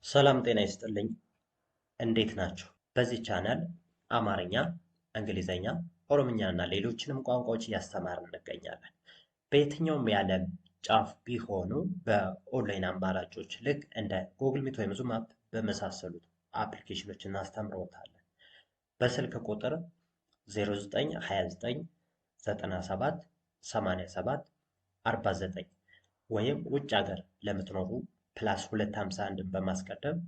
ሰላም ጤና ይስጥልኝ። እንዴት ናችሁ? በዚህ ቻናል አማርኛ፣ እንግሊዘኛ፣ ኦሮምኛ እና ሌሎችንም ቋንቋዎች እያስተማርን እንገኛለን። በየትኛውም የዓለም ጫፍ ቢሆኑ በኦንላይን አማራጮች ልክ እንደ Google Meet ወይም Zoom app በመሳሰሉት አፕሊኬሽኖች እናስተምረዎታለን። በስልክ ቁጥር 0929 97 87 49 ወይም ውጭ ሀገር ለምትኖሩ plus 251ን በማስቀደም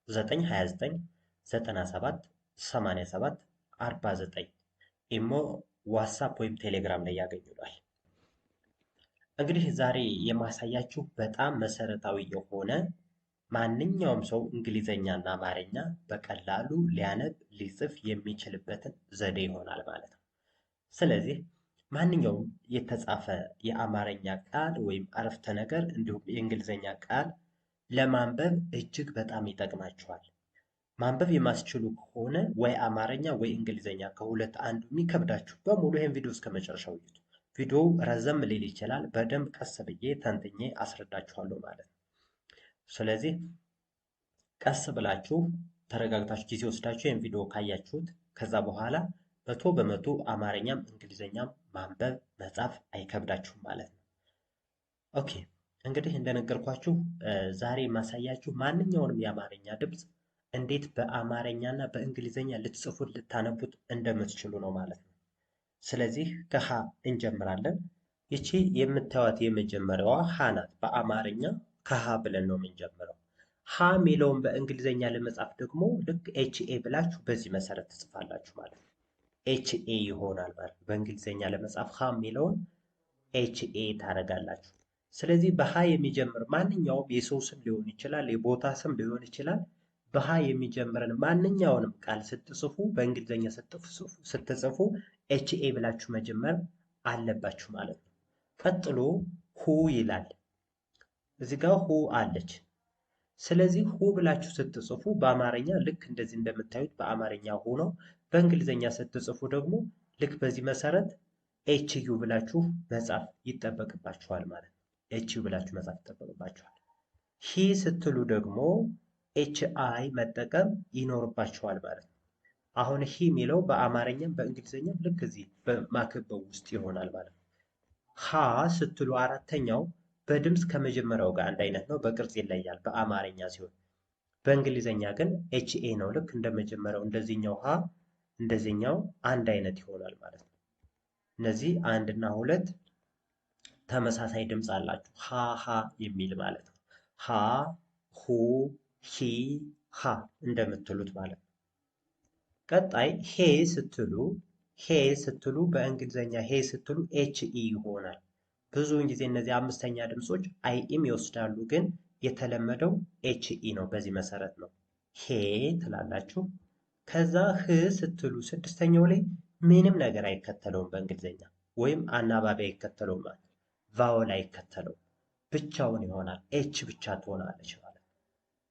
929 97 87 49 ኢሞ፣ ዋትሳፕ ወይም ቴሌግራም ላይ ያገኙናል። እንግዲህ ዛሬ የማሳያችሁ በጣም መሰረታዊ የሆነ ማንኛውም ሰው እንግሊዘኛና አማርኛ በቀላሉ ሊያነብ ሊጽፍ የሚችልበትን ዘዴ ይሆናል ማለት ነው። ስለዚህ ማንኛውም የተጻፈ የአማርኛ ቃል ወይም አረፍተ ነገር እንዲሁም የእንግሊዘኛ ቃል ለማንበብ እጅግ በጣም ይጠቅማችኋል። ማንበብ የማስችሉ ከሆነ ወይ አማርኛ ወይ እንግሊዘኛ ከሁለት አንዱ የሚከብዳችሁ በሙሉ ይህን ቪዲዮ እስከ መጨረሻው እዩት። ቪዲዮው ረዘም ሊል ይችላል። በደንብ ቀስ ብዬ ተንትኜ አስረዳችኋለሁ ማለት ነው። ስለዚህ ቀስ ብላችሁ ተረጋግታችሁ ጊዜ ወስዳችሁ ይህን ቪዲዮ ካያችሁት ከዛ በኋላ 100% አማርኛም እንግሊዘኛም ማንበብ መጻፍ አይከብዳችሁም ማለት ነው። Okay፣ እንግዲህ እንደነገርኳችሁ ዛሬ የማሳያችሁ ማንኛውንም የአማርኛ ድምፅ እንዴት በአማርኛና በእንግሊዘኛ ልትጽፉት ልታነቡት እንደምትችሉ ነው ማለት ነው። ስለዚህ ከሀ እንጀምራለን። ይቺ የምታዩት የመጀመሪያዋ ሀ ናት። በአማርኛ ከሀ ብለን ነው የምንጀምረው። ሀ የሚለውን በእንግሊዘኛ ለመጻፍ ደግሞ ልክ H A ብላችሁ በዚህ መሰረት ትጽፋላችሁ ማለት ነው። H A ይሆናል ማለት ነው። በእንግሊዘኛ ለመጻፍ ሀ የሚለውን H A ታደርጋላችሁ። ስለዚህ በሀ የሚጀምር ማንኛውም የሰው ስም ሊሆን ይችላል፣ የቦታ ስም ሊሆን ይችላል። በሀ የሚጀምርን ማንኛውንም ቃል ስትጽፉ በእንግሊዘኛ ስትጽፉ H A ብላችሁ መጀመር አለባችሁ ማለት ነው። ቀጥሎ ሁ ይላል። እዚህ ጋር ሁ አለች። ስለዚህ ሁ ብላችሁ ስትጽፉ በአማርኛ ልክ እንደዚህ እንደምታዩት በአማርኛ ሁ ነው። በእንግሊዘኛ ስትጽፉ ደግሞ ልክ በዚህ መሰረት H U ብላችሁ መጻፍ ይጠበቅባችኋል ማለት ነው። H U ብላችሁ መጻፍ ይጠበቅባችኋል። ሂ ስትሉ ደግሞ H I መጠቀም ይኖርባችኋል ማለት ነው። አሁን ሂ የሚለው በአማርኛም በእንግሊዝኛም ልክ እዚህ በማክበው ውስጥ ይሆናል ማለት ነው። ሃ ስትሉ አራተኛው በድምፅ ከመጀመሪያው ጋር አንድ አይነት ነው፣ በቅርጽ ይለያል በአማርኛ ሲሆን፣ በእንግሊዝኛ ግን H A ነው። ልክ እንደመጀመሪያው እንደዚህኛው ሃ እንደዚህኛው አንድ አይነት ይሆናል ማለት ነው። እነዚህ አንድ እና ሁለት ተመሳሳይ ድምፅ አላቸው። ሃ ሃ የሚል ማለት ነው። ሃ ሁ ሂ ሃ እንደምትሉት ማለት ነው። ቀጣይ ሄ ስትሉ ሄ ስትሉ በእንግሊዝኛ ሄ ስትሉ H E ይሆናል። ብዙውን ጊዜ እነዚህ አምስተኛ ድምፆች I E ም ይወስዳሉ፣ ግን የተለመደው H E ነው። በዚህ መሰረት ነው ሄ ትላላችሁ። ከዛ ህ ስትሉ ስድስተኛው ላይ ምንም ነገር አይከተለውም በእንግሊዝኛ ወይም አናባቢ አይከተለውም ማለት vowel አይከተለውም፣ ብቻውን ይሆናል። H ብቻ ትሆናለች ማለት ነው።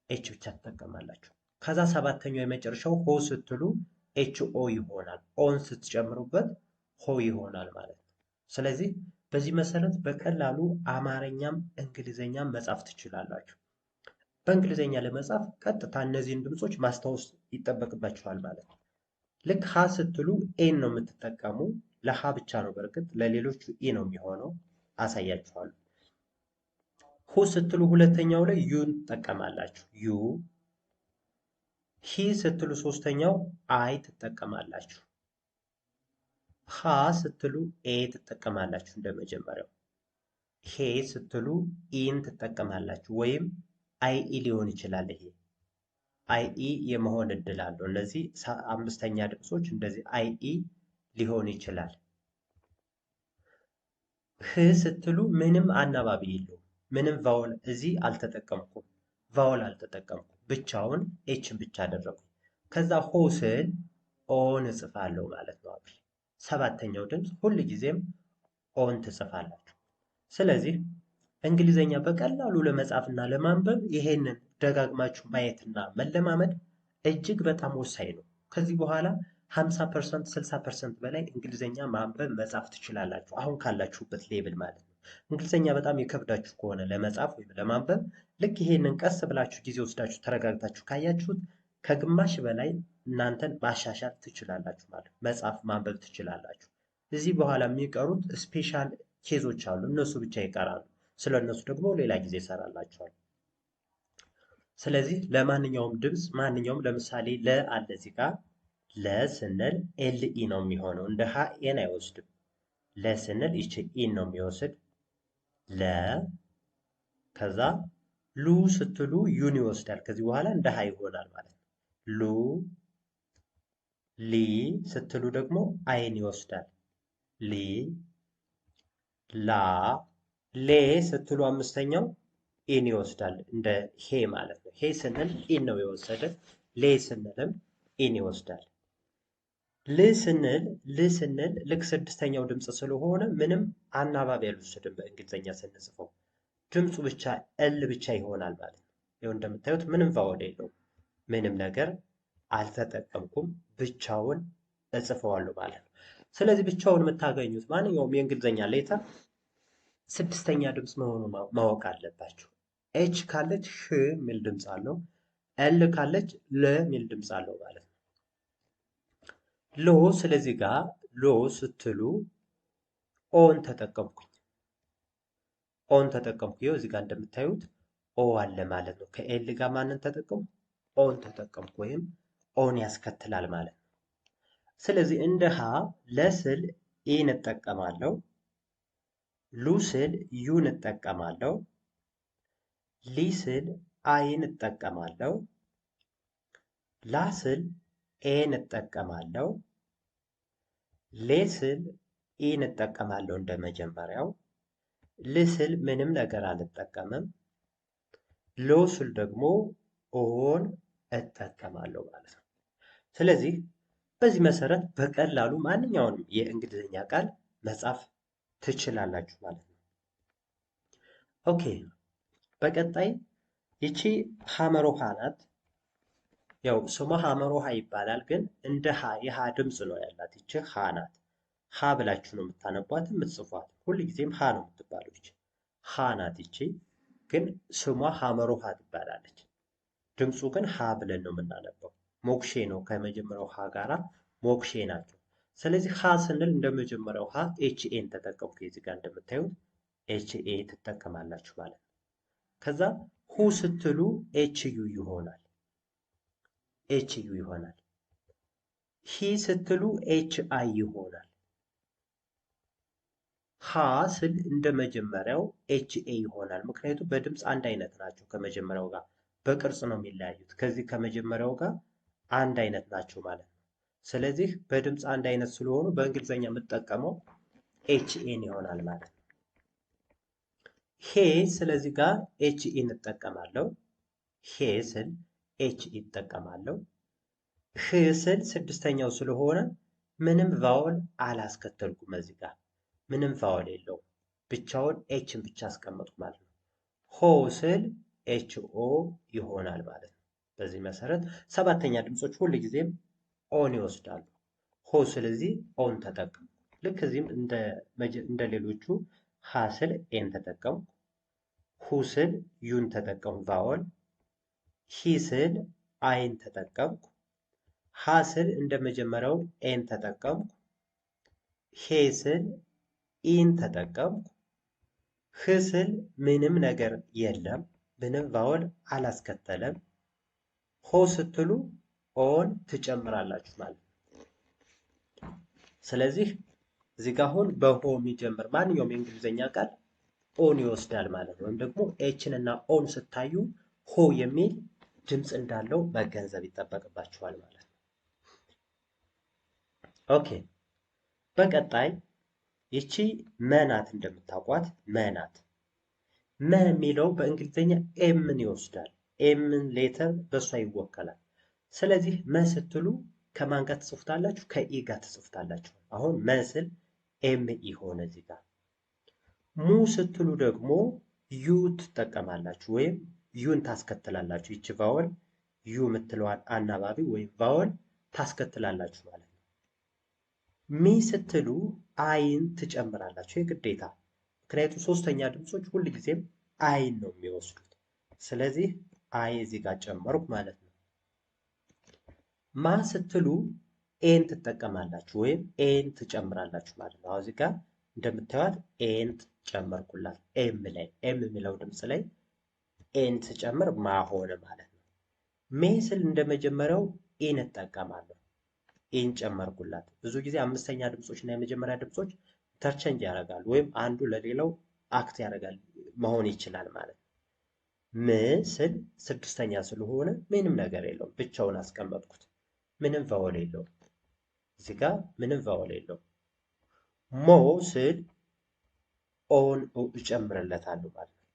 H ብቻ ትጠቀማላችሁ። ከዛ ሰባተኛው የመጨረሻው ሆ ስትሉ H O ይሆናል። O ን ስትጨምሩበት ሆ ይሆናል ማለት ነው። ስለዚህ በዚህ መሰረት በቀላሉ አማርኛም እንግሊዘኛም መጻፍ ትችላላችሁ። በእንግሊዘኛ ለመጻፍ ቀጥታ እነዚህን ድምፆች ማስታወስ ይጠበቅባችኋል ማለት ነው። ልክ ሀ ስትሉ A ን ነው የምትጠቀሙ። ለሀ ብቻ ነው፣ በእርግጥ ለሌሎቹ E ነው የሚሆነው። አሳያችኋለሁ። ሁ ስትሉ ሁለተኛው ላይ U ን ትጠቀማላችሁ። U። ሂ ስትሉ ሶስተኛው I ትጠቀማላችሁ። ሃ ስትሉ A ትጠቀማላችሁ እንደመጀመሪያው። ሄ ስትሉ E ን ትጠቀማላችሁ ወይም I E ሊሆን ይችላል። ይሄ I E የመሆን እድል አለው። እነዚህ አምስተኛ ድምፆች እንደዚህ I E ሊሆን ይችላል። ህ ስትሉ ምንም አናባቢ የለውም። ምንም vowel እዚህ አልተጠቀምኩም፣ vowel አልተጠቀምኩም። ብቻውን H ን ብቻ አደረኩ። ከዛ ሆ ስል O ን እጽፋለሁ ማለት ነው። ሰባተኛው ድምፅ ሁል ጊዜም O ን ትጽፋላችሁ። ስለዚህ እንግሊዘኛ በቀላሉ ለመጻፍና ለማንበብ ይሄንን ደጋግማችሁ ማየትና መለማመድ እጅግ በጣም ወሳኝ ነው። ከዚህ በኋላ 50% 60% በላይ እንግሊዘኛ ማንበብ መጻፍ ትችላላችሁ፣ አሁን ካላችሁበት level ማለት ነው። እንግሊዝኛ በጣም የከብዳችሁ ከሆነ ለመጻፍ ወይም ለማንበብ ልክ ይሄንን ቀስ ብላችሁ ጊዜ ወስዳችሁ ተረጋግታችሁ ካያችሁት ከግማሽ በላይ እናንተን ማሻሻል ትችላላችሁ ማለት ነው። መጻፍ ማንበብ ትችላላችሁ። እዚህ በኋላ የሚቀሩት special case ኦች አሉ፣ እነሱ ብቻ ይቀራሉ። ስለነሱ ደግሞ ሌላ ጊዜ እሰራላችኋለሁ። ስለዚህ ለማንኛውም ድምፅ ማንኛውም ለምሳሌ ለ አለ እዚህ ጋር ለ ስንል L E ነው የሚሆነው። እንደ ሀ A ን አይወስድም። ለ ስንል ይቺ E ን ነው የሚወስድ ለ። ከዛ ሉ ስትሉ U ን ይወስዳል። ከዚህ በኋላ እንደ ሀ ይሆናል ማለት ነው። ሉ። ሊ ስትሉ ደግሞ I ን ይወስዳል። ሊ። ላ። ሌ ስትሉ አምስተኛው E ን ይወስዳል። እንደ ሄ ማለት ነው። ሄ ስንል E ን ነው የወሰደ። ሌ ስንልም E ን ይወስዳል። ል ስንል ል ስንል ልክ ስድስተኛው ድምፅ ስለሆነ ምንም አናባቢ አልወሰድም። በእንግሊዝኛ ስንጽፈው ድምፁ ብቻ L ብቻ ይሆናል ማለት ነው። ይኸው እንደምታዩት ምንም vowel የለውም። ምንም ነገር አልተጠቀምኩም። ብቻውን እጽፈዋለሁ ማለት ነው። ስለዚህ ብቻውን የምታገኙት ማንኛውም የእንግሊዝኛ letter ስድስተኛ ድምፅ መሆኑን ማወቅ አለባችሁ። H ካለች ሽ የሚል ድምፅ አለው። L ካለች ል የሚል ድምፅ አለው ማለት ነው። ሎ ስለዚህ ጋር ሎ ስትሉ O ን ተጠቀምኩኝ። O ን ተጠቀምኩ። ይኸው እዚህ ጋር እንደምታዩት O አለ ማለት ነው። ከ L ጋር ማንን ተጠቀምኩ? O ን ተጠቀምኩ ወይም O ን ያስከትላል ማለት ነው። ስለዚህ እንደ ሀ ለስል E ን እጠቀማለሁ። ሉ ስል U ን እጠቀማለሁ። ሊ ስል I ን እጠቀማለሁ። ላ ስል A ን እጠቀማለሁ። ሌ ስል E ን እጠቀማለሁ እንደ መጀመሪያው። ል ስል ምንም ነገር አልጠቀምም። ሎ ስል ደግሞ O ን እጠቀማለሁ ማለት ነው። ስለዚህ በዚህ መሰረት በቀላሉ ማንኛውንም የእንግሊዝኛ ቃል መጻፍ ትችላላችሁ ማለት ነው። Okay፣ በቀጣይ ይቺ ሐመሩ ሐ ናት። ያው ስሟ ሐመሩ ሐ ይባላል፣ ግን እንደ ሀ የሀ ድምፅ ነው ያላት። ይቺ ሀ ናት። ሀ ብላችሁ ነው የምታነቧት የምትጽፏት። ሁልጊዜም ሀ ነው የምትባለው። ይቺ ሀ ናት። ይቺ ግን ስሟ ሐመሩ ሐ ትባላለች። ድምፁ ግን ሀ ብለን ነው የምናነበው። ሞክሼ ነው ከመጀመሪያው ሀ ጋራ ሞክሼ ናቸው። ስለዚህ ሀ ስንል እንደመጀመሪያው ሀ H A ን ተጠቀምኩ። እዚህ ጋር እንደምታዩት H A ትጠቀማላችሁ ማለት ነው። ከዛ ሁ ስትሉ H U ይሆናል። H U ይሆናል። ሂ ስትሉ H I ይሆናል። ሃ ስል እንደመጀመሪያው H A ይሆናል። ምክንያቱም በድምፅ አንድ አይነት ናቸው ከመጀመሪያው ጋር፣ በቅርጽ ነው የሚለያዩት። ከዚህ ከመጀመሪያው ጋር አንድ አይነት ናቸው ማለት ነው። ስለዚህ በድምፅ አንድ አይነት ስለሆኑ በእንግሊዝኛ የምጠቀመው H A ን ይሆናል ማለት ነው። ሄ ስለዚህ ጋር H E እንጠቀማለሁ። ሄ ስል H E እጠቀማለሁ። ህ ስል ስድስተኛው ስለሆነ ምንም vowel አላስከተልኩም። እዚህ ጋር ምንም vowel የለውም። ብቻውን H ን ብቻ አስቀመጥኩ ማለት ነው። ሆ ስል H O ይሆናል ማለት ነው። በዚህ መሰረት ሰባተኛ ድምፆች ሁልጊዜም O ን ይወስዳሉ። ሆ ስለዚህ O ን ተጠቀምኩ። ልክ እዚህም እንደ ሌሎቹ ሀ ስል A ን ተጠቀምኩ። ሁ ስል U ን ተጠቀምኩ vowel። ሂ ስል I ን ተጠቀምኩ። ሀ ስል እንደ መጀመሪያው A ን ተጠቀምኩ። ሄ ስል E ን ተጠቀምኩ። ህ ስል ምንም ነገር የለም፣ ምንም vowel አላስከተለም። ሆ ስትሉ O ን ትጨምራላችሁ ማለት ነው። ስለዚህ እዚህ ጋር አሁን በሆ የሚጀምር ማንኛውም የእንግሊዝኛ ቃል O ን ይወስዳል ማለት ነው። ወይም ደግሞ H ን እና O ን ስታዩ ሆ የሚል ድምፅ እንዳለው መገንዘብ ይጠበቅባችኋል ማለት ነው። Okay፣ በቀጣይ ይቺ መ ናት። እንደምታውቋት መ ናት። መ የሚለው በእንግሊዝኛ M ን ይወስዳል። M ን letter በእሷ ይወከላል። ስለዚህ መ ስትሉ ከማን ጋር ትጽፉታላችሁ? ከ E ጋር ትጽፉታላችሁ። አሁን መ ስል M E ሆነ እዚህ ጋር። ሙ ስትሉ ደግሞ U ትጠቀማላችሁ ወይም U ን ታስከትላላችሁ። ይቺ vowel U የምትለዋን አናባቢ ወይም vowel ታስከትላላችሁ ማለት ነው። ሚ ስትሉ I ን ትጨምራላችሁ የግዴታ። ምክንያቱም ሶስተኛ ድምጾች ሁል ጊዜም I ን ነው የሚወስዱት። ስለዚህ I እዚህ ጋር ጨመርኩ ማለት ነው። ማ ስትሉ A ን ትጠቀማላችሁ ወይም A ን ትጨምራላችሁ ማለት ነው። አሁን እዚህ ጋር እንደምታዩት A ን ጨመርኩላት። M ላይ M የሚለው ድምፅ ላይ A ን ስጨምር ማ ሆነ ማለት ነው። ሜ ስል እንደመጀመሪያው E ን እጠቀማለሁ። E ን ጨመርኩላት። ብዙ ጊዜ አምስተኛ ድምጾች እና የመጀመሪያ ድምጾች interchange ያደርጋሉ ወይም አንዱ ለሌላው act ያደርጋል መሆን ይችላል ማለት ነው። ም ስል ስድስተኛ ስለሆነ ምንም ነገር የለውም፣ ብቻውን አስቀመጥኩት። ምንም vowel የለውም። እዚህ ጋር ምንም vowel የለውም። ሞ ስል O ን እጨምርለታለሁ ማለት ነው።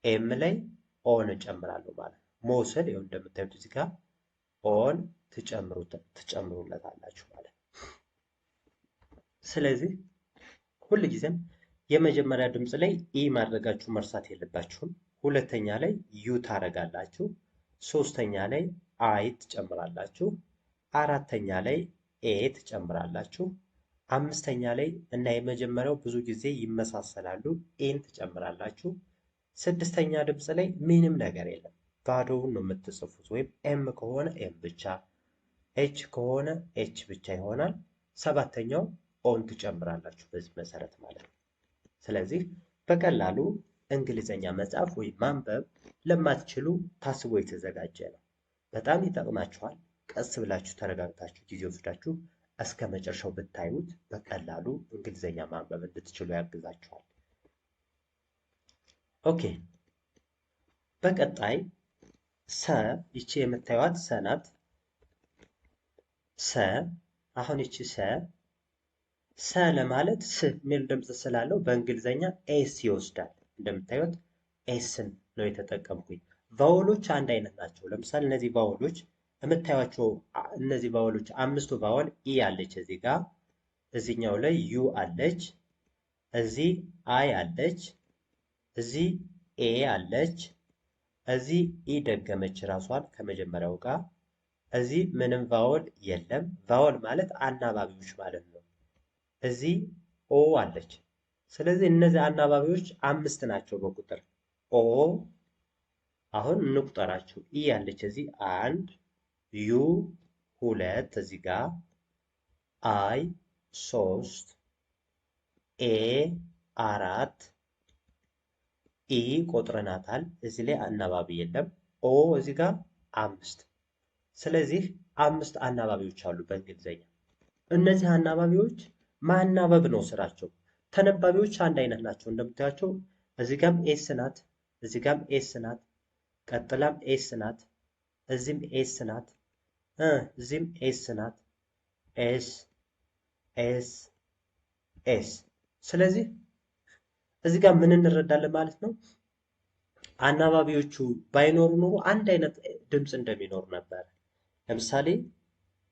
M ላይ O ን እጨምራለሁ ማለት ነው። ሞ ስል ይኸው እንደምታዩት እዚህ ጋር O ን ትጨምሩለታላችሁ ማለት ነው። ስለዚህ ሁልጊዜም የመጀመሪያ ድምፅ ላይ E ማድረጋችሁ መርሳት የለባችሁም። ሁለተኛ ላይ U ታረጋላችሁ። ሶስተኛ ላይ I ትጨምራላችሁ። አራተኛ ላይ A ትጨምራላችሁ። አምስተኛ ላይ እና የመጀመሪያው ብዙ ጊዜ ይመሳሰላሉ፣ E ን ትጨምራላችሁ። ስድስተኛ ድምፅ ላይ ምንም ነገር የለም፣ ባዶውን ነው የምትጽፉት። ወይም M ከሆነ M ብቻ፣ H ከሆነ H ብቻ ይሆናል። ሰባተኛው O ን ትጨምራላችሁ በዚህ መሰረት ማለት ነው። ስለዚህ በቀላሉ እንግሊዘኛ መጻፍ ወይም ማንበብ ለማትችሉ ታስቦ የተዘጋጀ ነው። በጣም ይጠቅማችኋል። ቀስ ብላችሁ ተረጋግታችሁ ጊዜ ወስዳችሁ እስከ መጨረሻው ብታዩት በቀላሉ እንግሊዘኛ ማንበብ እንድትችሉ ያግዛችኋል። Okay፣ በቀጣይ ሰ፣ ይቺ የምታዩት ሰ ናት። ሰ አሁን ይቺ ሰ ሰ ለማለት ስ የሚል ድምፅ ስላለው በእንግሊዘኛ S ይወስዳል። እንደምታዩት S ን ነው የተጠቀምኩኝ። vowel ኦች አንድ አይነት ናቸው። ለምሳሌ እነዚህ vowel ኦች የምታዩቸው እነዚህ vowel ኦች አምስቱ vowel E አለች እዚህ ጋር፣ እዚህኛው ላይ U አለች፣ እዚህ I አለች፣ እዚህ A አለች፣ እዚህ E ደገመች ራሷን ከመጀመሪያው ጋር። እዚህ ምንም vowel የለም። vowel ማለት አናባቢዎች ማለት ነው። እዚህ O አለች። ስለዚህ እነዚህ አናባቢዎች አምስት ናቸው በቁጥር O። አሁን እንቁጠራቸው። E አለች እዚህ አንድ፣ U ሁለት፣ እዚህ ጋር I ሶስት፣ A አራት፣ E ቆጥረናታል። እዚህ ላይ አናባቢ የለም። O እዚህ ጋር አምስት። ስለዚህ አምስት አናባቢዎች አሉ በእንግሊዘኛ። እነዚህ አናባቢዎች ማናበብ ነው ስራቸው። ተነባቢዎች አንድ አይነት ናቸው። እንደምታያቸው እዚህ ጋም S ናት፣ እዚህ ጋም S ናት፣ ቀጥላም S ናት፣ እዚህም S ናት፣ እዚህም S ናት፣ S S S። ስለዚህ እዚህ ጋር ምን እንረዳለን ማለት ነው? አናባቢዎቹ ባይኖሩ ኖሮ አንድ አይነት ድምፅ እንደሚኖር ነበር። ለምሳሌ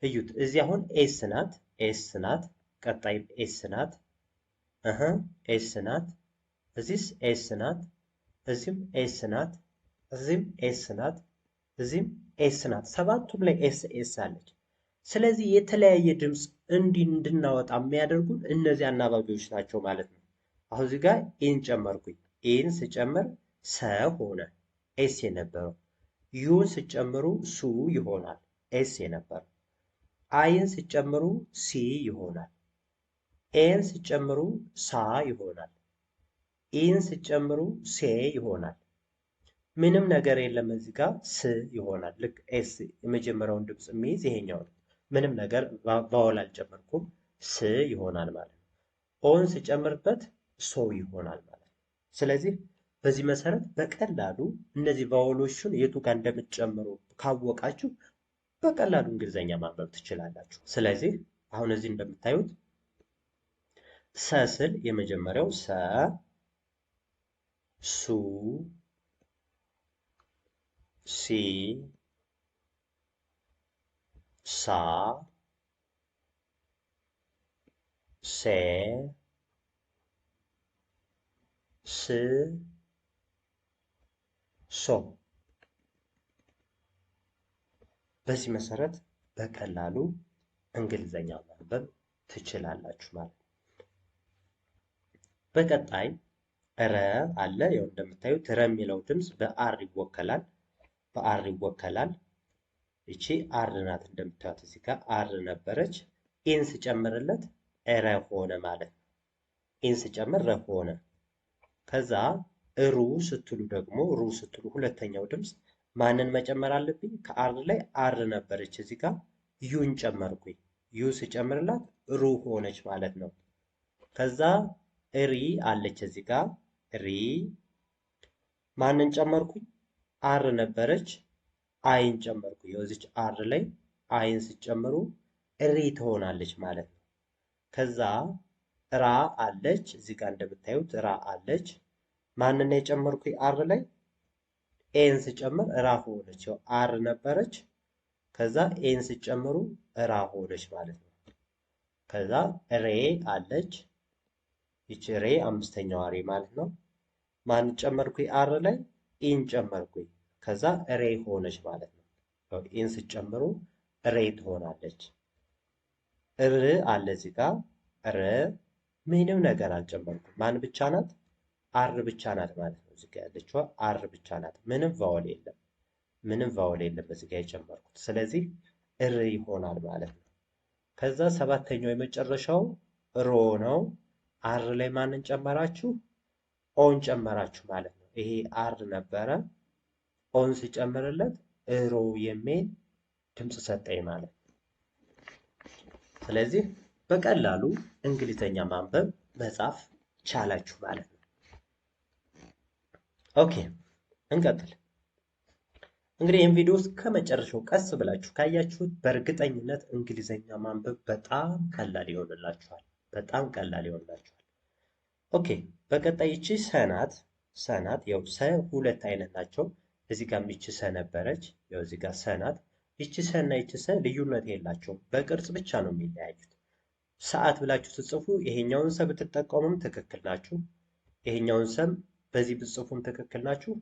እዩት። እዚህ አሁን S ናት፣ S ናት፣ ቀጣይም S ናት፣ S ናት፣ እዚህስ S ናት፣ እዚህም S ናት፣ እዚህም S ናት፣ እዚህም S ናት። ሰባቱም ላይ S S አለች። ስለዚህ የተለያየ ድምፅ እንድናወጣ የሚያደርጉን እነዚህ አናባቢዎች ናቸው ማለት ነው። አሁን እዚህ ጋር E ን ጨመርኩኝ። E ን ስጨምር ሰ ሆነ S የነበረው። U ን ስጨምሩ ሱ ይሆናል S የነበረው። I ን ስጨምሩ ሲ ይሆናል። A ን ስጨምሩ ሳ ይሆናል። E ን ስጨምሩ ሴ ይሆናል። ምንም ነገር የለም እዚህ ጋር ስ ይሆናል። ልክ S የመጀመሪያውን ድምፅ የሚይዝ ይሄኛው ነው። ምንም ነገር vowel አልጨመርኩም፣ ስ ይሆናል ማለት ነው። O ን ስጨምርበት ሶ ይሆናል ማለት ነው። ስለዚህ በዚህ መሰረት በቀላሉ እነዚህ vowel ኦችን የቱ ጋር እንደምትጨምሩ ካወቃችሁ በቀላሉ እንግሊዘኛ ማንበብ ትችላላችሁ። ስለዚህ አሁን እዚህ እንደምታዩት ሰ ስል የመጀመሪያው ሰ፣ ሱ፣ ሲ፣ ሳ፣ ሴ፣ ስ፣ ሶ። በዚህ መሰረት በቀላሉ እንግሊዘኛ ማንበብ ትችላላችሁ ማለት ነው። በቀጣይ ረ አለ። ያው እንደምታዩት ረ የሚለው ድምፅ በ R ይወከላል። በ R ይወከላል። ይቺ R ናት። እንደምታዩት እዚህ ጋር R ነበረች። E ን ስጨምርለት ረ ሆነ ማለት ነው። E ን ስጨምር ረ ሆነ። ከዛ ሩ ስትሉ ደግሞ ሩ ስትሉ ሁለተኛው ድምፅ ማንን መጨመር አለብኝ? ከ R ላይ R ነበረች እዚህ ጋር U ን ጨመርኩኝ። U ስጨምርላት ሩ ሆነች ማለት ነው። ከዛ ሪ አለች እዚህ ጋር ሪ ማንን ጨመርኩኝ? R ነበረች I ን ጨመርኩኝ። እዚች R ላይ I ን ስጨምሩ ሪ ትሆናለች ማለት ነው። ከዛ ራ አለች እዚህ ጋር እንደምታዩት ራ አለች። ማንን የጨመርኩኝ? R ላይ A ን ስጨምር ራ ሆነች። ያው R ነበረች ከዛ A ን ስጨምሩ ራ ሆነች ማለት ነው። ከዛ ሬ አለች ይቺ ሬ አምስተኛዋ ሬ ማለት ነው። ማን ጨመርኩኝ? R ላይ E ን ጨመርኩኝ። ከዛ ሬ ሆነች ማለት ነው። E ን ስጨምሩ ሬ ትሆናለች። ር አለ እዚህ ጋር ር ምንም ነገር አልጨመርኩም። ማን ብቻ ናት? R ብቻ ናት ማለት ነው። እዚህ ጋር ያለችዋ R ብቻ ናት። ምንም vowel የለም። ምንም vowel የለም እዚህ ጋር የጨመርኩት። ስለዚህ ር ይሆናል ማለት ነው። ከዛ ሰባተኛው የመጨረሻው ሮ ነው። R ላይ ማንን ጨመራችሁ? O ን ጨመራችሁ ማለት ነው። ይሄ R ነበረ። O ን ሲጨምርለት ሮ የሚል ድምፅ ሰጠኝ ማለት ነው። ስለዚህ በቀላሉ እንግሊዘኛ ማንበብ መጻፍ ቻላችሁ ማለት ነው። Okay እንቀጥል። እንግዲህ ይህን ቪዲዮ እስከ መጨረሻው ቀስ ብላችሁ ካያችሁት በእርግጠኝነት እንግሊዘኛ ማንበብ በጣም ቀላል ይሆንላችኋል። በጣም ቀላል ይሆንላችኋል። Okay በቀጣይ ይቺ ሰ ናት። ሰ ናት። ያው ሰ ሁለት አይነት ናቸው። እዚህ ጋር ይቺ ሰ ነበረች። ያው እዚህ ጋር ሰ ናት። ይቺ ሰ እና ይቺ ሰ ልዩነት የላቸውም። በቅርጽ ብቻ ነው የሚለያዩት። ሰዓት ብላችሁ ስትጽፉ ይሄኛውን ሰ ብትጠቀሙም ትክክል ናችሁ። ይሄኛውን ሰም በዚህ ብትጽፉም ትክክል ናችሁ።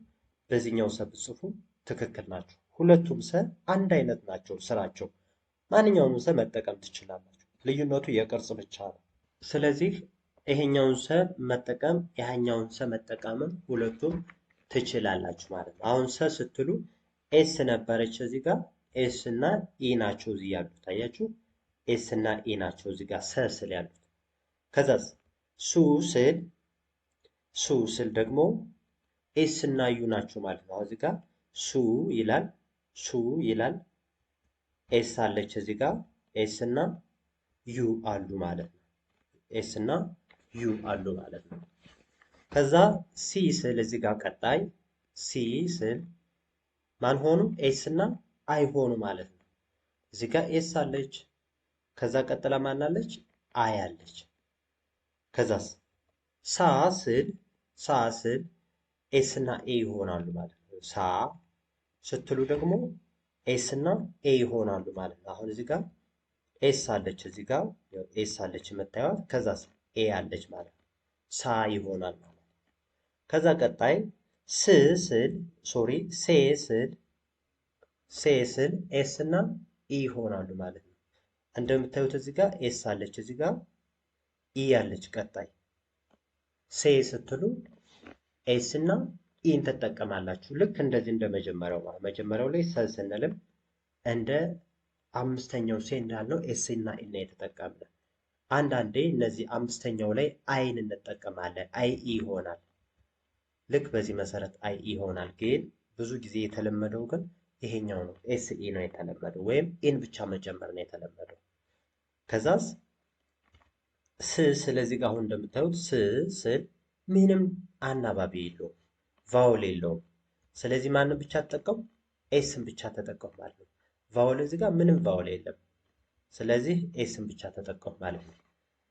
በዚህኛው ሰ ብትጽፉም ትክክል ናችሁ። ሁለቱም ሰ አንድ አይነት ናቸው ስራቸው። ማንኛውንም ሰ መጠቀም ትችላላችሁ። ልዩነቱ የቅርጽ ብቻ ነው። ስለዚህ ይሄኛውን ሰ መጠቀም ያኛውን ሰ መጠቀምም ሁለቱም ትችላላችሁ ማለት ነው። አሁን ሰ ስትሉ S ነበረች እዚህ ጋር S እና E ናቸው እዚህ ያሉት አያችሁ። S እና E ናቸው እዚህ ጋር ሰ ስል ያሉት። ከዛስ ሱ ስል ሱ ስል ደግሞ S እና U ናቸው ማለት ነው። አሁን እዚህ ጋር ሱ ይላል ሱ ይላል S አለች እዚህ ጋር S እና U አሉ ማለት ነው። S እና U አሉ ማለት ነው። ከዛ ሲ ስል እዚህ ጋር ቀጣይ ሲ ስል ማን ሆኑ? S እና I ሆኑ ማለት ነው። እዚህ ጋር S አለች። ከዛ ቀጥላ ማን አለች? I አለች። ከዛስ ሳ ስል ሳ ስል S እና A ይሆናሉ ማለት ነው። ሳ ስትሉ ደግሞ S እና A ይሆናሉ ማለት ነው። አሁን እዚህ ጋር S አለች፣ እዚህ ጋር S አለች የምታዩት። ከዛስ A አለች ማለት ነው። ሳ ይሆናል ማለት ነው። ከዛ ቀጣይ ስ ስል sorry ሴ ስል ሴ ስል S እና E ይሆናሉ ማለት ነው። እንደምታዩት እዚህ ጋር S አለች፣ እዚህ ጋር E አለች። ቀጣይ ሴ ስትሉ S እና E ን ትጠቀማላችሁ። ልክ እንደዚህ እንደ መጀመሪያው ማለት መጀመሪያው ላይ ሰ ስንልም እንደ አምስተኛው ሴ እንዳልነው S እና E ን የተጠቀምነው። አንዳንዴ እነዚህ አምስተኛው ላይ I ን እንጠቀማለን። I E ይሆናል። ልክ በዚህ መሰረት I E ይሆናል። ግን ብዙ ጊዜ የተለመደው ግን ይሄኛው ነው። S E ነው የተለመደው፣ ወይም E ን ብቻ መጨመር ነው የተለመደው። ከዛስ ስ ስለዚህ ጋር አሁን እንደምታዩት ስ ስል ምንም አናባቢ የለውም፣ vowel የለውም። ስለዚህ ማንን ብቻ ተጠቀሙ? S ን ብቻ ተጠቀሙ ማለት ነው። vowel እዚህ ጋር ምንም vowel የለም። ስለዚህ S ን ብቻ ተጠቀሙ ማለት ነው።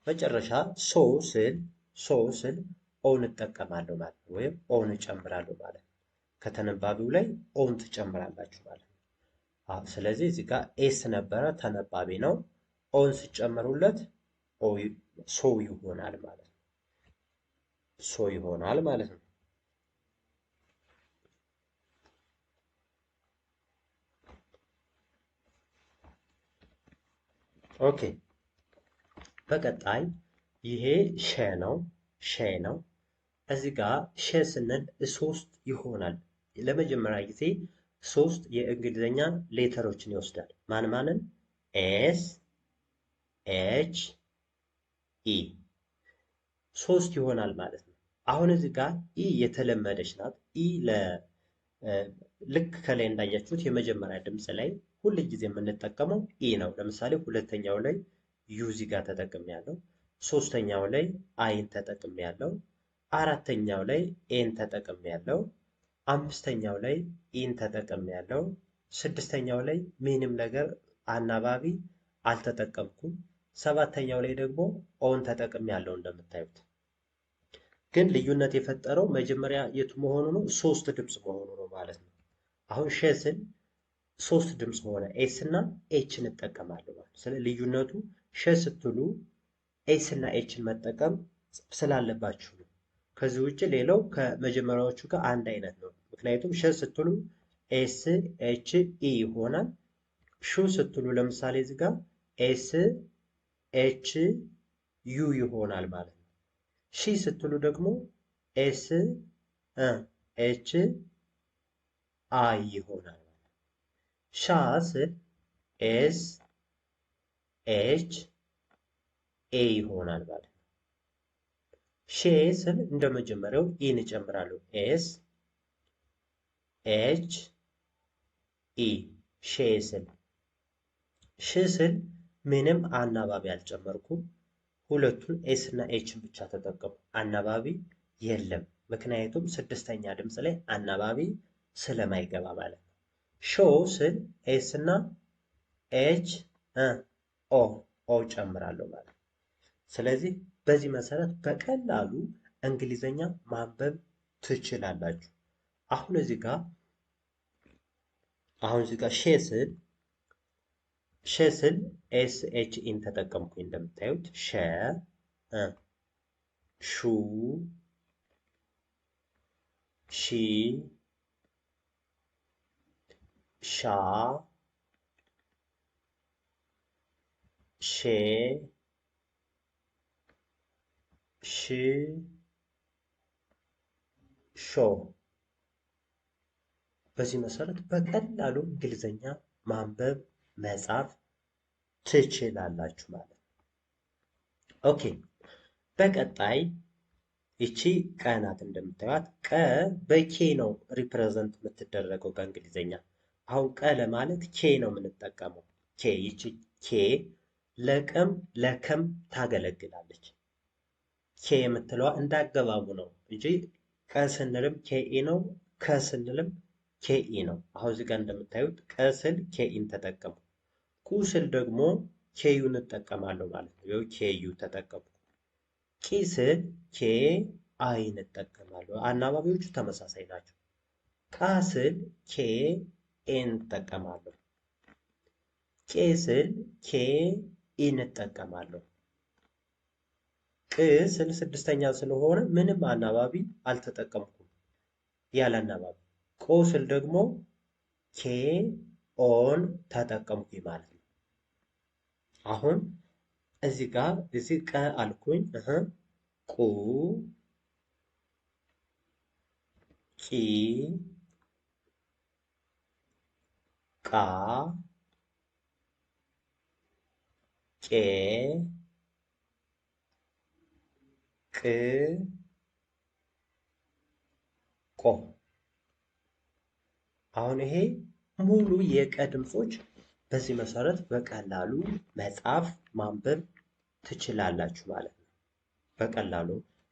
መጨረሻ ሶ ስል ሶ ስል O ን እጠቀማለሁ ማለት ነው፣ ወይም O ን እጨምራለሁ ማለት ነው። ከተነባቢው ላይ O ን ትጨምራላችሁ ማለት ነው። ስለዚህ እዚህ ጋር S ነበረ ተነባቢ ነው። O ን ስጨምሩለት ሶ ይሆናል ማለት ነው። ሶ ይሆናል ማለት ነው። Okay በቀጣይ ይሄ ሸ ነው። ሸ ነው። እዚህ ጋር ሸ ስንል ሶስት ይሆናል። ለመጀመሪያ ጊዜ ሶስት የእንግሊዝኛ letter ኦችን ይወስዳል። ማን ማንን? S H E ሶስት ይሆናል ማለት ነው። አሁን እዚህ ጋር E የተለመደች ናት። E ልክ ከላይ እንዳያችሁት የመጀመሪያ ድምፅ ላይ ሁል ጊዜ የምንጠቀመው E ነው። ለምሳሌ ሁለተኛው ላይ U እዚህ ጋር ተጠቅሜያለሁ። ሶስተኛው ላይ I ን ተጠቅሜያለሁ። አራተኛው ላይ A ን ተጠቅሜያለሁ። አምስተኛው ላይ E ን ተጠቅሜያለሁ። ስድስተኛው ላይ ምንም ነገር አናባቢ አልተጠቀምኩም። ሰባተኛው ላይ ደግሞ O ን ተጠቅሜያለሁ። እንደምታዩት ግን ልዩነት የፈጠረው መጀመሪያ የቱ መሆኑ ነው? ሶስት ድምፅ መሆኑ ነው ማለት ነው። አሁን ሸ ስል ሶስት ድምፅ ሆነ፣ S እና H ን እጠቀማለሁ ማለት ነው። ስለ ልዩነቱ ሸ ስትሉ S እና H ን መጠቀም ስላለባችሁ ነው። ከዚህ ውጭ ሌላው ከመጀመሪያዎቹ ጋር አንድ አይነት ነው። ምክንያቱም ሸ ስትሉ S H E ይሆናል። ሹ ስትሉ ለምሳሌ እዚህ ጋር S H U ይሆናል ማለት ነው። ሺ ስትሉ ደግሞ S H I ይሆናል። ሻ ስል S H A ይሆናል ማለት ነው። ሼ ስል እንደ መጀመሪያው E ን እጨምራለሁ። S H E ሼ ስል። ሽ ስል ምንም አናባቢ አልጨመርኩም። ሁለቱን S እና H ን ብቻ ተጠቀሙ። አናባቢ የለም፣ ምክንያቱም ስድስተኛ ድምፅ ላይ አናባቢ ስለማይገባ ማለት ነው። ሾ ስል S እና H O O ጨምራለሁ ማለት ነው። ስለዚህ በዚህ መሰረት በቀላሉ እንግሊዘኛ ማንበብ ትችላላችሁ። አሁን እዚህ ጋር ሼ ስል S H E ን ተጠቀምኩኝ። እንደምታዩት ሸ ሹ ሺ ሻ ሼ ሽ ሾ። በዚህ መሰረት በቀላሉ እንግሊዘኛ ማንበብ መጻፍ ትችላላችሁ ማለት ነው። Okay፣ በቀጣይ ይቺ ቀ ናት። እንደምታዩት ቀ በ K ነው represent የምትደረገው በእንግሊዘኛ። አሁን ቀ ለማለት K ነው የምንጠቀመው። K ይቺ K ለቀም ለከም ታገለግላለች። K የምትለዋ እንዳገባቡ ነው እንጂ ቀ ስንልም K E ነው፣ ከ ስንልም K E ነው። አሁን እዚህ ጋር እንደምታዩት ቀ ስል K E ን ተጠቀሙ። ቁ ስል ደግሞ K U ን እጠቀማለሁ ማለት ነው። ይኸው K U ተጠቀምኩ። ቂ ስል K I ን እጠቀማለሁ። አናባቢዎቹ ተመሳሳይ ናቸው። ቃ ስል K A ን እጠቀማለሁ። ቄ ስል K E ን እጠቀማለሁ። ቅ ስል ስድስተኛ ስለሆነ ምንም አናባቢ አልተጠቀምኩም፣ ያለ አናባቢ። ቆ ስል ደግሞ K O ን ተጠቀምኩኝ ማለት ነው። አሁን እዚህ ጋር እዚህ ቀ አልኩኝ። ቁ ቂ ቃ ቄ ቅ ቆ። አሁን ይሄ ሙሉ የቀ ድምጾች በዚህ መሰረት በቀላሉ መጻፍ ማንበብ ትችላላችሁ ማለት ነው። በቀላሉ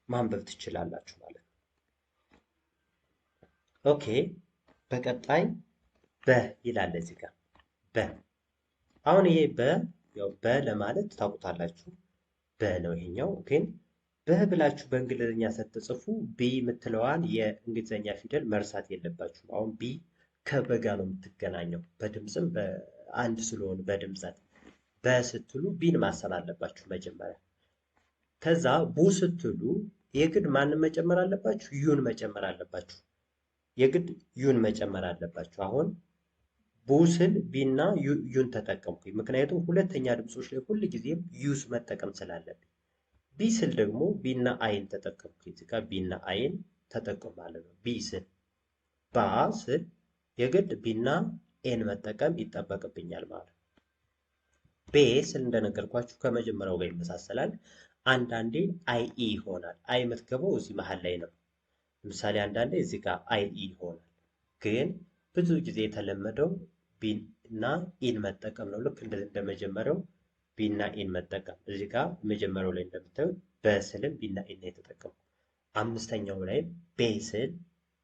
ማንበብ ትችላላችሁ ማለት ነው። Okay፣ በቀጣይ በ ይላል እዚህ ጋር በ። አሁን ይሄ በ ያው በ ለማለት ታውቁታላችሁ፣ በ ነው ይሄኛው። ግን በ ብላችሁ በእንግሊዝኛ ስትጽፉ B የምትለዋን የእንግሊዝኛ ፊደል መርሳት የለባችሁም። አሁን B ከበጋ ነው የምትገናኘው፣ በድምፅም በአንድ ስለሆኑ በድምፀት በ ስትሉ B ን ማሰብ አለባችሁ መጀመሪያ። ከዛ ቡ ስትሉ የግድ ማንን መጨመር አለባችሁ? U ን መጨመር አለባችሁ። የግድ U ን መጨመር አለባችሁ። አሁን ቡ ስል B ና U ን ተጠቀምኩኝ፣ ምክንያቱም ሁለተኛ ድምፆች ላይ ሁል ጊዜም U ስ መጠቀም ስላለብኝ። ቢ ስል ደግሞ B ና I ን ተጠቀምኩ። እዚህ ጋር B ና I ን ተጠቀም ማለት ነው። ቢ ስል ባ ስል የግድ B ና A ን መጠቀም ይጠበቅብኛል ማለት ነው። ቤ ስል እንደነገርኳችሁ ከመጀመሪያው ጋር ይመሳሰላል። አንዳንዴ I E ይሆናል። I የምትገባው እዚህ መሀል ላይ ነው። ለምሳሌ አንዳንዴ እዚህ ጋር I E ይሆናል። ግን ብዙ ጊዜ የተለመደው B እና E ን መጠቀም ነው። ልክ እንደመጀመሪያው B እና E ን መጠቀም። እዚህ ጋር መጀመሪያው ላይ እንደምታዩት በስልም B ና E ን የተጠቀምኩ፣ አምስተኛው ላይ ቤ ስል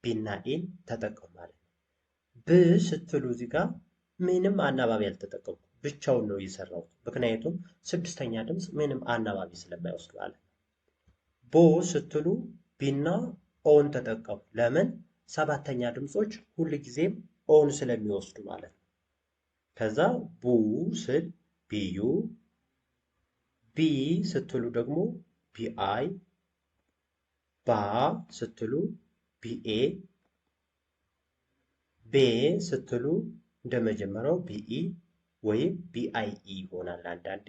B ና E ን ተጠቀሙ ማለት ነው። ብ ስትሉ እዚህ ጋር ምንም አናባቢ አልተጠቀምኩ፣ ብቻውን ነው የሰራሁት። ምክንያቱም ስድስተኛ ድምፅ ምንም አናባቢ ስለማይወስድ ማለት ነው። ቦ ስትሉ B ና O ን ተጠቀሙ። ለምን? ሰባተኛ ድምፆች ሁል ጊዜም O ን ስለሚወስዱ ማለት ነው። ከዛ ቡ ስል BU፣ ቢ ስትሉ ደግሞ BI፣ ባ ስትሉ BA፣ ቤ ስትሉ እንደመጀመሪያው BE ወይም BIE ይሆናል። አንዳንዴ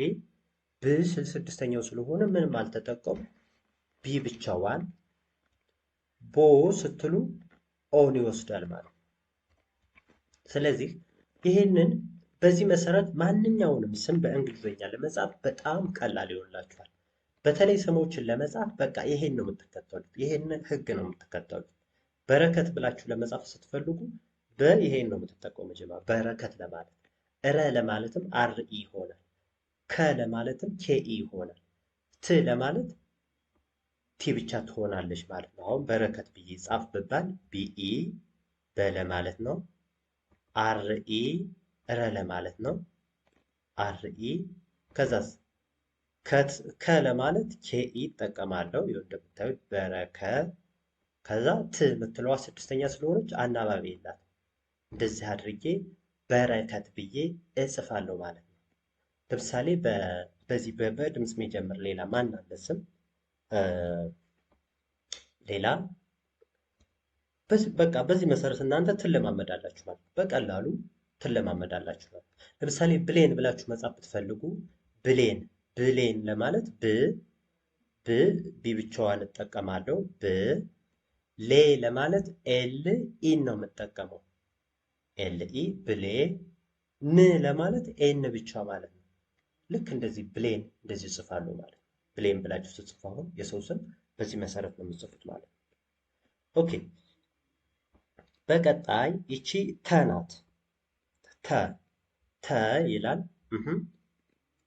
ብ ስል ስድስተኛው ስለሆነ ምንም አልተጠቀሙ፣ B ብቻዋን። ቦ ስትሉ O ን ይወስዳል ማለት ነው። ስለዚህ ይህንን በዚህ መሰረት ማንኛውንም ስም በእንግሊዝኛ ለመጻፍ በጣም ቀላል ይሆንላችኋል። በተለይ ስሞችን ለመጻፍ በቃ ይሄን ነው የምትከተሉት፣ ይሄንን ህግ ነው የምትከተሉት። በረከት ብላችሁ ለመጻፍ ስትፈልጉ በይሄን ነው የምትጠቀሙ። መጀመሪያ በረከት ለማለት እረ ለማለትም R E ይሆናል። ከ ለማለትም K E ይሆናል። ት ለማለት T ብቻ ትሆናለች ማለት ነው። አሁን በረከት ብዬ ጻፍ ብባል BE በ ለማለት ነው። R E ረ ለማለት ነው። R E ከዛስ ከ ለማለት K E እጠቀማለሁ። ይኸው እንደምታዩት በረከ። ከዛ ት የምትለዋ ስድስተኛ ስለሆነች አናባቢ የላት። እንደዚህ አድርጌ በረከት ብዬ እጽፋለሁ ማለት ነው። ለምሳሌ በዚህ በበ ድምፅ የሚጀምር ሌላ ማን አለ ስም? ሌላ በቃ በዚህ መሰረት እናንተ ትለማመዳላችሁ ማለት ነው። በቀላሉ ትለማመዳላችሁ ማለት ነው። ለምሳሌ ብሌን ብላችሁ መጻፍ ብትፈልጉ ብሌን ብሌን ለማለት ብ ብ B ብቻዋን እጠቀማለሁ። ብ ሌ ለማለት L E ን ነው የምጠቀመው። L E ብሌ። ን ለማለት N ብቻ ማለት ነው። ልክ እንደዚህ ብሌን እንደዚህ እጽፋለሁ ማለት ነው። ብሌን ብላችሁ ስትጽፉ አሁን የሰው ስም በዚህ መሰረት ነው የምጽፉት ማለት ነው። Okay በቀጣይ ይቺ ተ ናት። ተ ተ ይላል።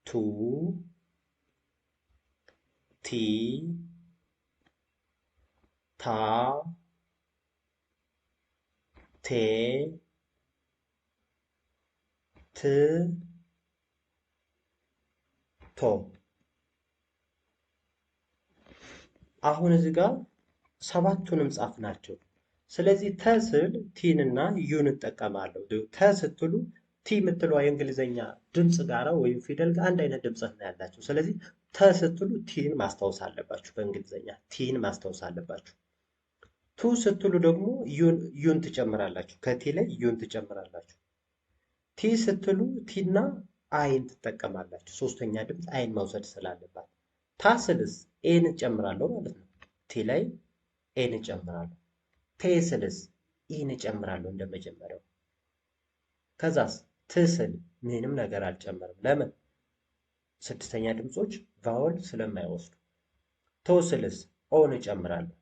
ቱ ቲ ታ ቴ ት ቶ። አሁን እዚህ ጋር ሰባቱንም ጻፍ ናቸው። ስለዚህ ተ ስል T ንና U ን እጠቀማለሁ። ተ ስትሉ T የምትለዋ የእንግሊዘኛ ድምፅ ጋራ ወይም ፊደል ጋር አንድ አይነት ድምፀት ነው ያላቸው። ስለዚህ ተ ስትሉ T ን ማስታወስ አለባችሁ። በእንግሊዘኛ T ን ማስታወስ አለባችሁ። ቱ ስትሉ ደግሞ U ን ትጨምራላችሁ። ከ T ላይ U ን ትጨምራላችሁ። ቲ ስትሉ T ና I ን ትጠቀማላችሁ። ሶስተኛ ድምፅ I ን መውሰድ ስላለባት። ታ ስልስ A ን እጨምራለሁ ማለት ነው። T ላይ A ን እጨምራለሁ። ቴ ስልስ E ን እጨምራለሁ እንደመጀመሪያው። ከዛስ ት ስል ምንም ነገር አልጨምርም። ለምን? ስድስተኛ ድምፆች vowel ስለማይወስዱ። ቶ ስልስ O ን እጨምራለሁ።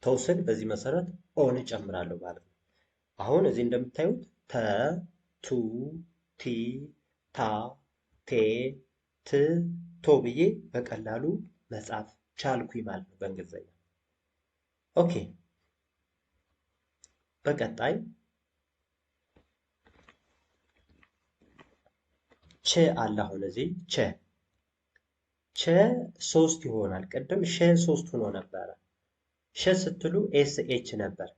ቶ ስል በዚህ መሰረት O ን እጨምራለሁ ማለት ነው። አሁን እዚህ እንደምታዩት ተ፣ ቱ፣ ቲ፣ ታ፣ ቴ፣ ት፣ ቶ ብዬ በቀላሉ መጻፍ ቻልኩኝ ማለት ነው በእንግሊዝኛ። Okay በቀጣይ ቸ አለ። አሁን እዚህ ቸ ቸ ሶስት ይሆናል። ቅድም ሸ ሶስት ሆኖ ነበረ። ሸ ስትሉ S H ነበር።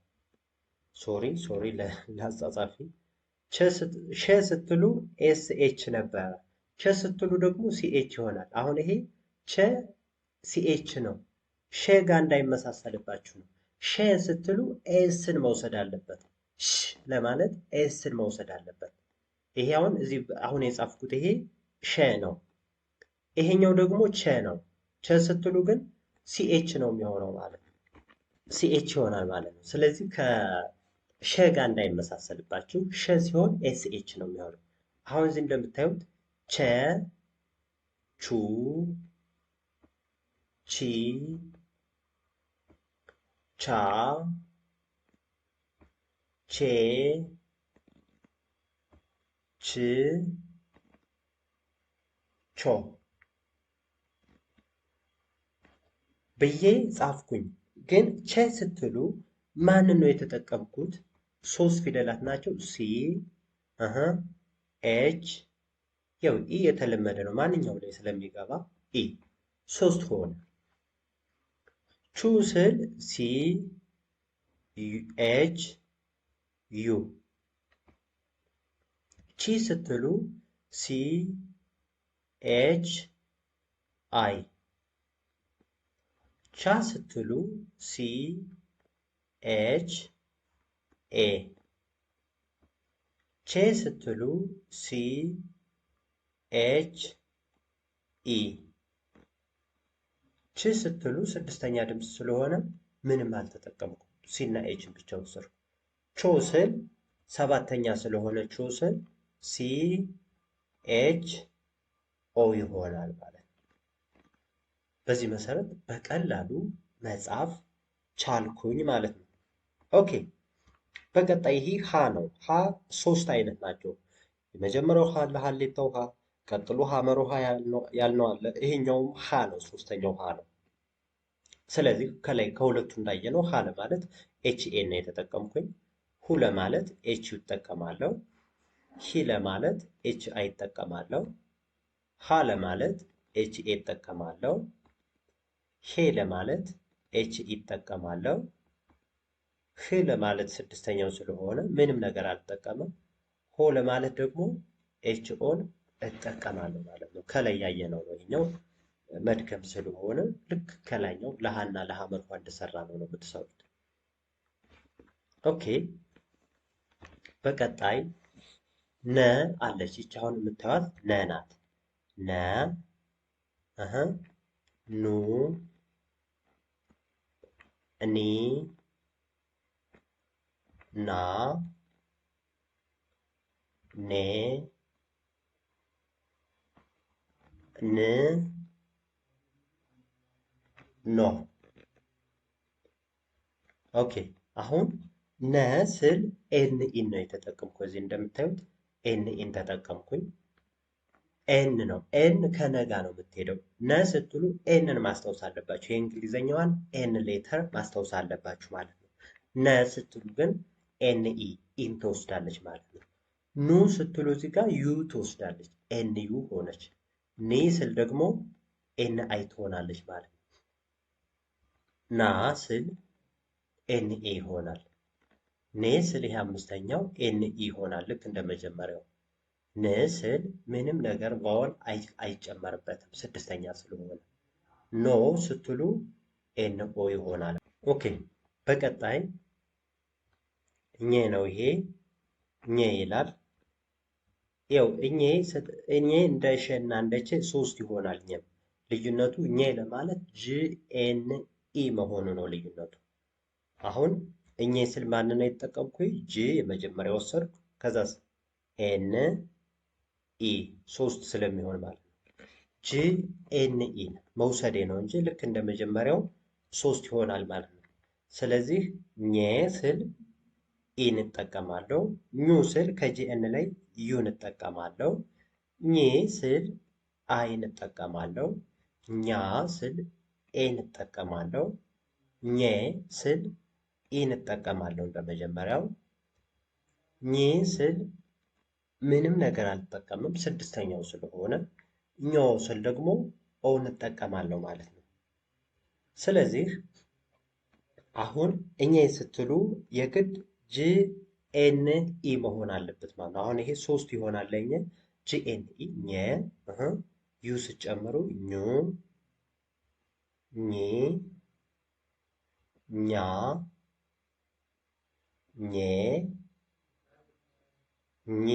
Sorry sorry ለአጻጻፊ። ሸ ስትሉ S H ነበረ። ቸ ስትሉ ደግሞ CH ይሆናል። አሁን ይሄ ቸ CH ነው። ሸ ጋር እንዳይመሳሰልባችሁ ነው። ሸ ስትሉ S ን መውሰድ አለበት። ሽ ለማለት S ን መውሰድ አለበት። ይሄ አሁን እዚህ አሁን የጻፍኩት ይሄ ሸ ነው። ይሄኛው ደግሞ ቸ ነው። ቸ ስትሉ ግን CH ነው የሚሆነው ማለት ነው። CH ይሆናል ማለት ነው። ስለዚህ ከሸ ጋር እንዳይመሳሰልባችሁ ሸ ሲሆን SH ነው የሚሆነው። አሁን እዚህ እንደምታዩት ቸ፣ ቹ፣ ቺ፣ ቻ፣ ቼ፣ ች፣ ቾ ብዬ ጻፍኩኝ። ግን ቸ ስትሉ ማንን ነው የተጠቀምኩት? ሶስት ፊደላት ናቸው። C H ያው E የተለመደ ነው ማንኛውም ላይ ስለሚገባ E ሶስት ሆነ። ቹ ስል C H U። ቺ ስትሉ C H I። ቻ ስትሉ C H A። ቼ ስትሉ C H E። ች ስትሉ ስድስተኛ ድምፅ ስለሆነ ምንም አልተጠቀምኩም። C እና H ን ብቻ ወሰድኩ። ቾ ስል ሰባተኛ ስለሆነ ቾ ስል C H O ይሆናል ማለት ነው። በዚህ መሰረት በቀላሉ መጻፍ ቻልኩኝ ማለት ነው። Okay በቀጣይ ይሄ ሀ ነው። ሀ ሶስት አይነት ናቸው። የመጀመሪያው ሀ አለ ሀሌታው ሀ፣ ቀጥሎ ሐመሩ ሐ ያልነው አለ። ይሄኛውም ሀ ነው፣ ሶስተኛው ሀ ነው። ስለዚህ ከላይ ከሁለቱ እንዳየነው ሀ ለማለት H A ነው የተጠቀምኩኝ። ሁ ለማለት H U እጠቀማለሁ። ሂ ለማለት H I እጠቀማለሁ። ሃ ለማለት H A እጠቀማለሁ። ሄ ለማለት H E እጠቀማለሁ። ህ ለማለት ስድስተኛው ስለሆነ ምንም ነገር አልጠቀምም። ሆ ለማለት ደግሞ H O ን እጠቀማለሁ ማለት ነው። ከላይ ያየነው ነው። ይሄኛው መድገም ስለሆነ ልክ ከላይኛው ለሃና ለሐመር ውሃ እንደሰራ ነው የምትሰሩት። Okay በቀጣይ ነ አለች። ይቺ አሁን የምታዩት ነ ናት። ነ እህ ኑ ኒ ና ኔ ን ኖ። Okay አሁን ነ ስል N E ን ነው የተጠቀምኩ። እዚህ እንደምታዩት N E ን ተጠቀምኩኝ። N ነው። N ከነጋ ነው የምትሄደው። ነ ስትሉ N ን ማስታወስ አለባችሁ። የእንግሊዘኛዋን N letter ማስታወስ አለባችሁ ማለት ነው። ነ ስትሉ ግን N E E ን ትወስዳለች ማለት ነው። ኑ ስትሉ እዚህ ጋር U ትወስዳለች። N U ሆነች። ኒ ስል ደግሞ N I ትሆናለች ማለት ነው። ና ስል N A ይሆናል። ኔ ስል ይሄ አምስተኛው N E ይሆናል ልክ እንደ መጀመሪያው። ን ስል ምንም ነገር vowel አይጨመርበትም ስድስተኛ ስለሆነ። ኖ ስትሉ N O ይሆናል። Okay በቀጣይ ኘ ነው። ይሄ ኘ ይላል። ያው እኘ እንደ ሸ እና እንደ ቸ ሶስት ይሆናል። ኘም ልዩነቱ ኘ ለማለት G N E መሆኑ ነው ልዩነቱ። አሁን እኘ ስል ማንን ነው የተጠቀምኩኝ? G የመጀመሪያ ወሰድኩ። ከዛስ N E ሶስት ስለሚሆን ማለት ነው። G N E መውሰዴ ነው እንጂ ልክ እንደ መጀመሪያው ሶስት ይሆናል ማለት ነው። ስለዚህ ኘ ስል E ን እጠቀማለሁ። ኙ ስል ከ G N ላይ U ን እጠቀማለሁ። ኚ ስል I ን እጠቀማለሁ። ኛ ስል A ን እጠቀማለሁ። ኘ ስል E ን እጠቀማለሁ እንደመጀመሪያው። ኚ ስል ምንም ነገር አልጠቀምም ስድስተኛው ስለሆነ። ኞ ስል ደግሞ O ን እጠቀማለሁ ማለት ነው። ስለዚህ አሁን እኘ ስትሉ የግድ G N E መሆን አለበት ማለት ነው። አሁን ይሄ ሶስት ይሆናል ለእኘ G N E ኘ፣ U ስጨምሩ ኙ፣ ኚ፣ ኛ፣ ኜ፣ ኚ።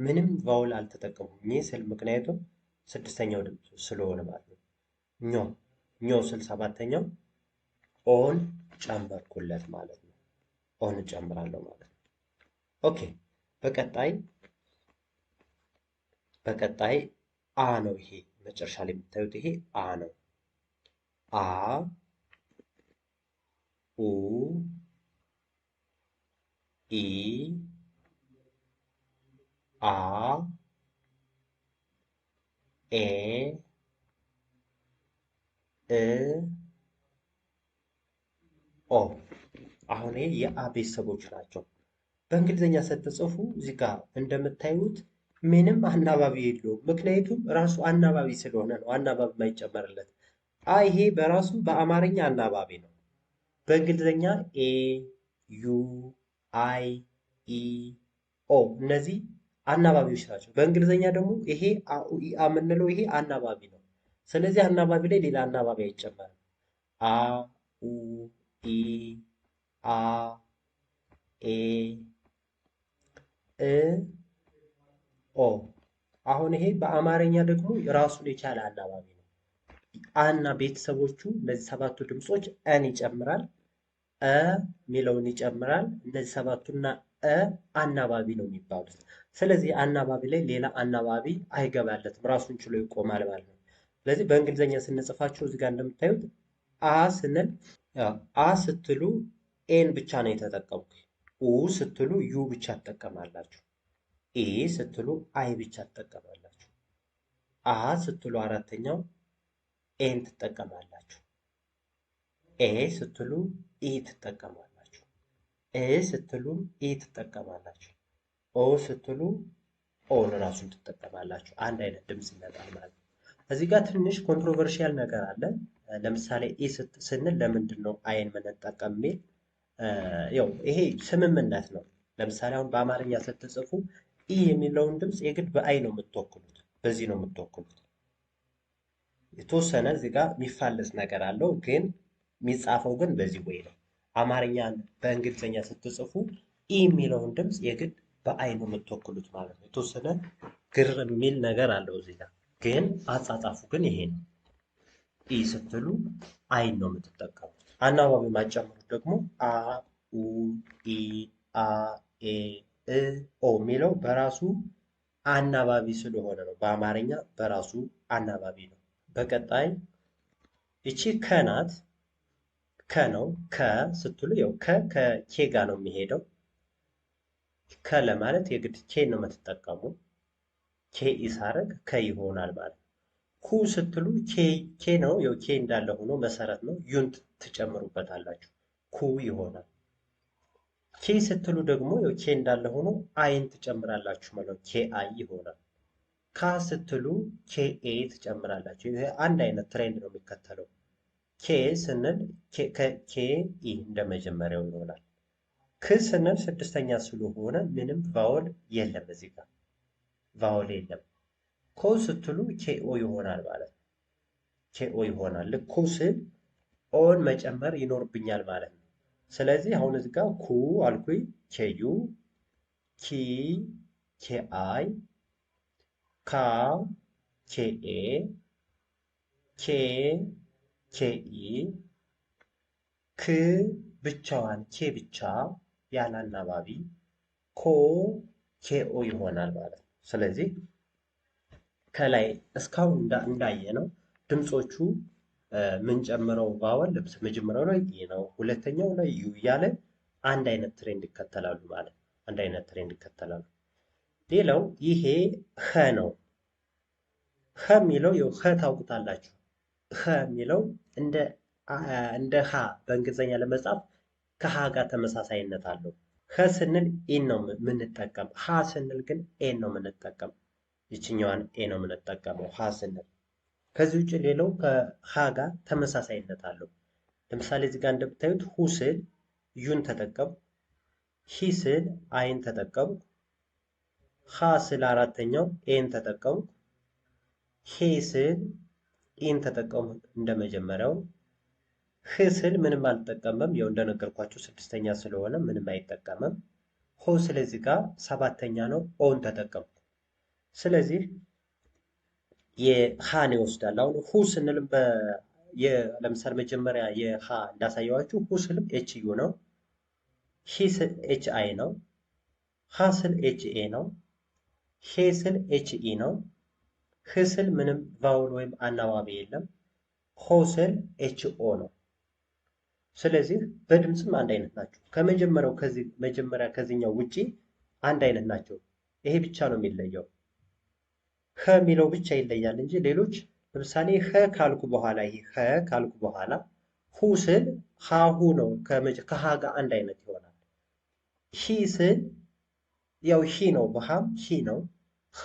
ምንም vowel አልተጠቀሙም ኚ ስል ምክንያቱም ስድስተኛው ድምፅ ስለሆነ ማለት ነው። ኞ። ኞ ስል ሰባተኛው O ን ጨመርኩለት ማለት ነው። O ን ጨምራለሁ ማለት ነው። Okay በቀጣይ በቀጣይ አ ነው። ይሄ መጨረሻ ላይ የምታዩት ይሄ አ ነው። አ ኡ ኢ አ ኤ እ ኦ። አሁን ይሄ የአ ቤተሰቦች ናቸው። በእንግሊዝኛ ስትጽፉ እዚህ ጋር እንደምታዩት ምንም አናባቢ የለውም። ምክንያቱም ራሱ አናባቢ ስለሆነ ነው አናባቢ የማይጨመርለት። አ ይሄ በራሱ በአማርኛ አናባቢ ነው። በእንግሊዝኛ A U I E O እነዚህ አናባቢዎች ናቸው። በእንግሊዝኛ ደግሞ ይሄ አ ኡ ኢ አ የምንለው ይሄ አናባቢ ነው። ስለዚህ አናባቢ ላይ ሌላ አናባቢ አይጨመርም። አ ኡ ኢ አ ኤ እ ኦ። አሁን ይሄ በአማርኛ ደግሞ ራሱን የቻለ አናባቢ ነው። አና ቤተሰቦቹ እነዚህ ሰባቱ ድምፆች እን ይጨምራል፣ እ የሚለውን ይጨምራል። እነዚህ ሰባቱና እ አናባቢ ነው የሚባሉት። ስለዚህ አናባቢ ላይ ሌላ አናባቢ አይገባለትም፣ ራሱን ችሎ ይቆማል ማለት ነው። ስለዚህ በእንግሊዝኛ ስንጽፋቸው እዚህ ጋር እንደምታዩት አ ስንል አ ስትሉ A ን ብቻ ነው የተጠቀምኩት። ኡ ስትሉ U ብቻ ትጠቀማላችሁ። ኢ ስትሉ I ብቻ ትጠቀማላችሁ። አ ስትሉ አራተኛው A ን ትጠቀማላችሁ። ኤ ስትሉ E ትጠቀማላችሁ። እ ስትሉም E ትጠቀማላችሁ። ኦ ስትሉ O ን ራሱን ትጠቀማላችሁ። አንድ አይነት ድምፅ ይመጣል ማለት ነው። እዚህ ጋር ትንሽ controversial ነገር አለ። ለምሳሌ ኢ ስንል ለምንድን ነው I ን የምንጠቀም የሚል ያው ይሄ ስምምነት ነው። ለምሳሌ አሁን በአማርኛ ስትጽፉ ኢ የሚለውን ድምፅ የግድ በ I ነው የምትወክሉት፣ በዚህ ነው የምትወክሉት። የተወሰነ እዚህ ጋር የሚፋለስ ነገር አለው፣ ግን የሚጻፈው ግን በዚህ ወይ ነው። አማርኛን በእንግሊዝኛ ስትጽፉ ኢ የሚለውን ድምፅ የግድ በ I ነው የምትወክሉት ማለት ነው። የተወሰነ ግር የሚል ነገር አለው እዚህ ጋር፣ ግን አጻጻፉ ግን ይሄ ነው። ኢ ስትሉ I ን ነው የምትጠቀሙት። አናባቢ የማትጨምሩት ደግሞ አ ኡ ኢ አ ኤ እ ኦ የሚለው በራሱ አናባቢ ስለሆነ ነው። በአማርኛ በራሱ አናባቢ ነው። በቀጣይ እቺ ከናት ከ ነው። ከ ስትሉ ያው ከ ከ K ጋር ነው የሚሄደው። ከ ለማለት የግድ K ነው የምትጠቀሙ። K E ሳረግ ከ ይሆናል ማለት ነው። ኩ ስትሉ K ነው። ያው K እንዳለ ሆኖ መሰረት ነው። U ን ትጨምሩበታላችሁ ኩ ይሆናል። ኬ ስትሉ ደግሞ ያው K እንዳለ ሆኖ I ን ትጨምራላችሁ ማለት ነው። K I ይሆናል። ካ ስትሉ K A ትጨምራላችሁ። ይሄ አንድ አይነት trend ነው የሚከተለው። ኬ ስንል K E እንደመጀመሪያው ይሆናል። ክ ስንል ስድስተኛ ስለሆነ ምንም vowel የለም፣ እዚህ ጋር vowel የለም። ኮ ስትሉ K O ይሆናል ማለት ነው። K O ይሆናል። ልክ ኮ ስል O ን መጨመር ይኖርብኛል ማለት ነው። ስለዚህ አሁን እዚህ ጋር ኩ አልኩኝ፣ K U፣ ኪ K I፣ ካ K A፣ ኬ K E፣ ክ ብቻዋን K ብቻ ያለ አናባቢ፣ ኮ K O ይሆናል ማለት ነው። ስለዚህ ከላይ እስካሁን እንዳየነው ድምፆቹ ምንጨምረው vowel መጀመሪያው ላይ E ነው፣ ሁለተኛው ላይ U እያለ አንድ አይነት trend ይከተላሉ ማለት ነው። አንድ አይነት trend ይከተላሉ። ሌላው ይሄ ኸ ነው። ኸ የሚለው ያው ኸ ታውቁታላችሁ። ኸ የሚለው እንደ ሀ በእንግሊዝኛ ለመጻፍ ከሀ ጋር ተመሳሳይነት አለው። ኸ ስንል E ን ነው የምንጠቀም። ሀ ስንል ግን A ን ነው የምንጠቀም። ይችኛዋን A ነው የምንጠቀመው ሀ ስንል። ከዚህ ውጭ ሌላው ከሀ ጋር ተመሳሳይነት አለው። ለምሳሌ እዚህ ጋር እንደምታዩት ሁ ስል U ን ተጠቀምኩ፣ ሂ ስል I ን ተጠቀምኩ፣ ሀ ስል አራተኛው A ን ተጠቀምኩ፣ ሄ ስል E ን ተጠቀምኩ እንደመጀመሪያው፣ ህ ስል ምንም አልጠቀምም። ያው እንደነገርኳችሁ ስድስተኛ ስለሆነ ምንም አይጠቀምም። ሆ ስለዚህ ጋር ሰባተኛ ነው፣ O ን ተጠቀምኩ። ስለዚህ የሃን ይወስዳል። አሁን ሁ ስንልም ለምሳሌ መጀመሪያ የሀ እንዳሳየዋችሁ ሁ ስልም H U ነው። ሂ ስል H I ነው። ሀ ስል H A ነው። ሄ ስል H E ነው። ህ ስል ምንም vowel ወይም አናባቢ የለም። ሆ ስል H O ነው። ስለዚህ በድምፅም አንድ አይነት ናቸው። ከመጀመሪያው ከዚህ መጀመሪያ ከዚህኛው ውጪ አንድ አይነት ናቸው። ይሄ ብቻ ነው የሚለየው። ኸ የሚለው ብቻ ይለያል እንጂ ሌሎች ለምሳሌ ኸ ካልኩ በኋላ ይሄ ኸ ካልኩ በኋላ ሁ ስል ሃሁ ነው፣ ከሃ ጋር አንድ አይነት ይሆናል። ሂ ስል ያው ሂ ነው፣ በሃም ሂ ነው። ሃ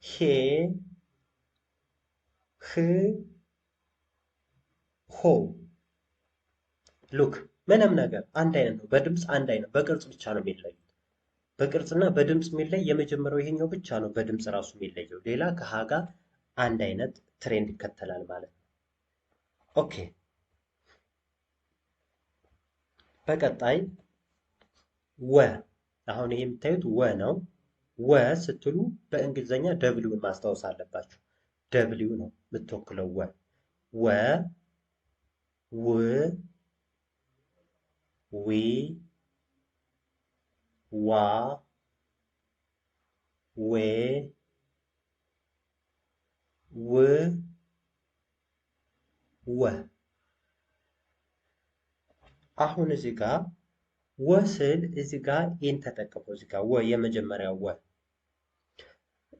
ሄ ህ ሆ። Look ምንም ነገር አንድ አይነት ነው። በድምፅ አንድ አይነት፣ በቅርጽ ብቻ ነው የሚለዩት። በቅርጽና በድምፅ የሚለይ የመጀመሪያው ይሄኛው ብቻ ነው በድምፅ ራሱ የሚለየው። ሌላ ከሀ ጋር አንድ አይነት trend ይከተላል ማለት ነው። Okay በቀጣይ ወ። አሁን ይሄ የምታዩት ወ ነው። ወ ስትሉ በእንግሊዝኛ W ን ማስታወስ አለባችሁ። W ነው የምትወክለው ወ። ወ ው ዊ ዋ ዌ ው ወ። አሁን እዚህ ጋር ወ ስል እዚህ ጋር E ን ተጠቀሙ። እዚህ ጋር ወ የመጀመሪያው ወ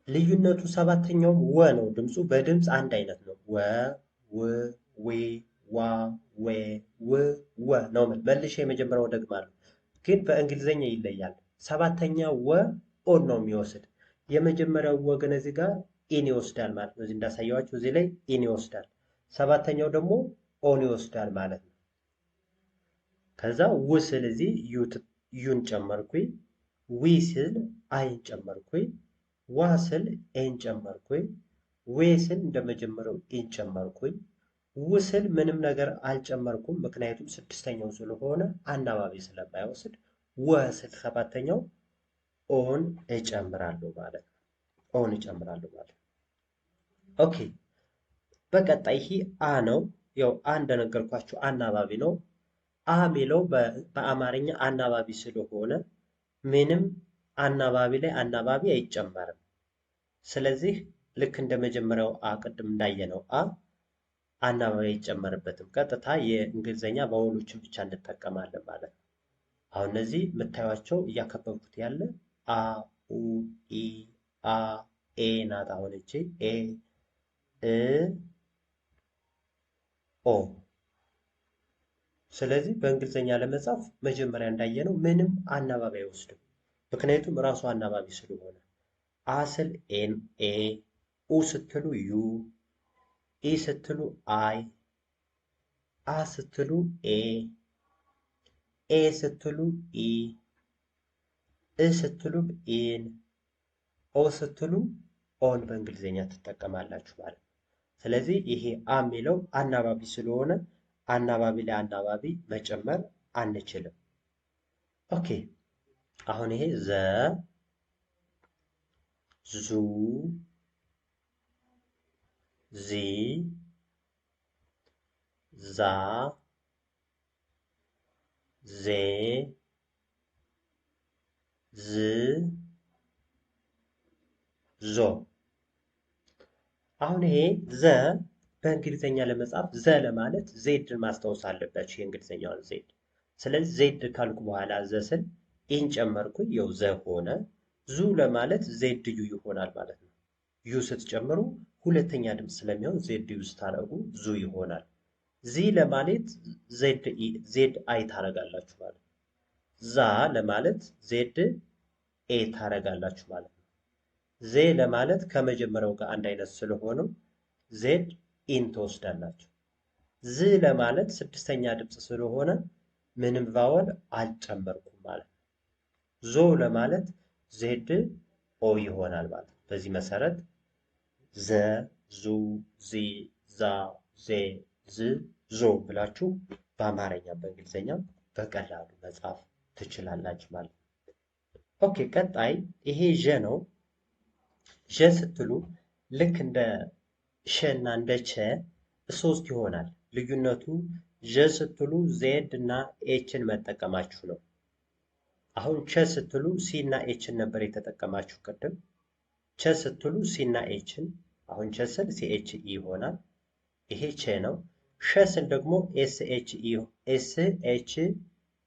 ልዩነቱ ሰባተኛውም ወ ነው። ድምፁ በድምፅ አንድ አይነት ነው። ወ ው ዊ ዋ ዌ ው ወ ነው። መልሼ የመጀመሪያው ደግማለሁ፣ ግን በእንግሊዝኛ ይለያል። ሰባተኛ ወ O ን ነው የሚወስድ። የመጀመሪያው ወ ግን እዚህ ጋር E ን ይወስዳል ማለት ነው። እዚህ እንዳሳየዋችሁ እዚህ ላይ E ን ይወስዳል። ሰባተኛው ደግሞ O ን ይወስዳል ማለት ነው። ከዛ ው ስል እዚህ U ን ጨመርኩኝ። ዊ ስል I ን ጨመርኩኝ። ዋ ስል A ን ጨመርኩኝ። ዌ ስል እንደመጀመሪያው E ን ጨመርኩኝ። ው ስል ምንም ነገር አልጨመርኩም፣ ምክንያቱም ስድስተኛው ስለሆነ አናባቢ ስለማይወስድ። ወ ስል ሰባተኛው O ን እጨምራለሁ ማለት ነው። O ን እጨምራለሁ ማለት ነው። Okay በቀጣይ ይሄ አ ነው። ያው አ እንደነገርኳችሁ አናባቢ ነው። አ የሚለው በአማርኛ አናባቢ ስለሆነ ምንም አናባቢ ላይ አናባቢ አይጨመርም። ስለዚህ ልክ እንደ መጀመሪያው አ ቅድም እንዳየነው አ አናባቢ አይጨመርበትም። ቀጥታ የእንግሊዝኛ vowel ኦችን ብቻ እንጠቀማለን ማለት ነው። አሁን እነዚህ የምታዩቸው እያከበብኩት ያለ አ፣ ኡ፣ ኢ፣ አ፣ ኤ ናት። አሁን እቺ ኤ፣ እ፣ ኦ። ስለዚህ በእንግሊዝኛ ለመጻፍ መጀመሪያ እንዳየነው ምንም አናባቢ አይወስድም። ምክንያቱም ራሱ አናባቢ ስለሆነ አ ስል ኤን A፣ ኡ ስትሉ U፣ ኢ ስትሉ I፣ አ ስትሉ A፣ ኤ ስትሉ E፣ እ ስትሉ E ን፣ ኦ ስትሉ O ን በእንግሊዝኛ ትጠቀማላችሁ ማለት ነው። ስለዚህ ይሄ አ የሚለው አናባቢ ስለሆነ አናባቢ ላይ አናባቢ መጨመር አንችልም። Okay አሁን ይሄ ዘ፣ ዙ፣ ዚ፣ ዛ፣ ዜ፣ ዝ፣ ዞ። አሁን ይሄ ዘ በእንግሊዝኛ ለመጻፍ ዘ ለማለት Z ን ማስታወስ አለባችሁ፣ የእንግሊዝኛውን Z። ስለዚህ Z ካልኩ በኋላ ዘ ስል E ን ጨመርኩኝ፣ ያው ዘ ሆነ። ዙ ለማለት Z U ይሆናል ማለት ነው። U ስትጨምሩ ሁለተኛ ድምፅ ስለሚሆን Z U ስታደርጉ ዙ ይሆናል። ዚ ለማለት Z I ታረጋላችሁ ማለት ነው። ዛ ለማለት Z A ታረጋላችሁ ማለት ነው። ዜ ለማለት ከመጀመሪያው ጋር አንድ አይነት ስለሆኑ Z E ን ትወስዳላችሁ። ዝ ለማለት ስድስተኛ ድምፅ ስለሆነ ምንም vowel አልጨመርኩም ማለት ነው። ዞ ለማለት Z O ይሆናል ማለት ነው። በዚህ መሰረት ዘ፣ ዙ፣ ዚ፣ ዛ፣ ዜ፣ ዝ፣ ዞ ብላችሁ በአማርኛ በእንግሊዝኛ በቀላሉ መጻፍ ትችላላችሁ ማለት ነው። Okay ቀጣይ ይሄ ዠ ነው። ዠ ስትሉ ልክ እንደ ሸ እና እንደ ቸ ሶስት ይሆናል። ልዩነቱ ዠ ስትሉ Z እና H ን መጠቀማችሁ ነው። አሁን ቸ ስትሉ C እና H ን ነበር የተጠቀማችሁ ቅድም። ቸ ስትሉ C እና H ን፣ አሁን ቸ ስል C H E ይሆናል። ይሄ ቸ ነው። ሸ ስል ደግሞ S H E S H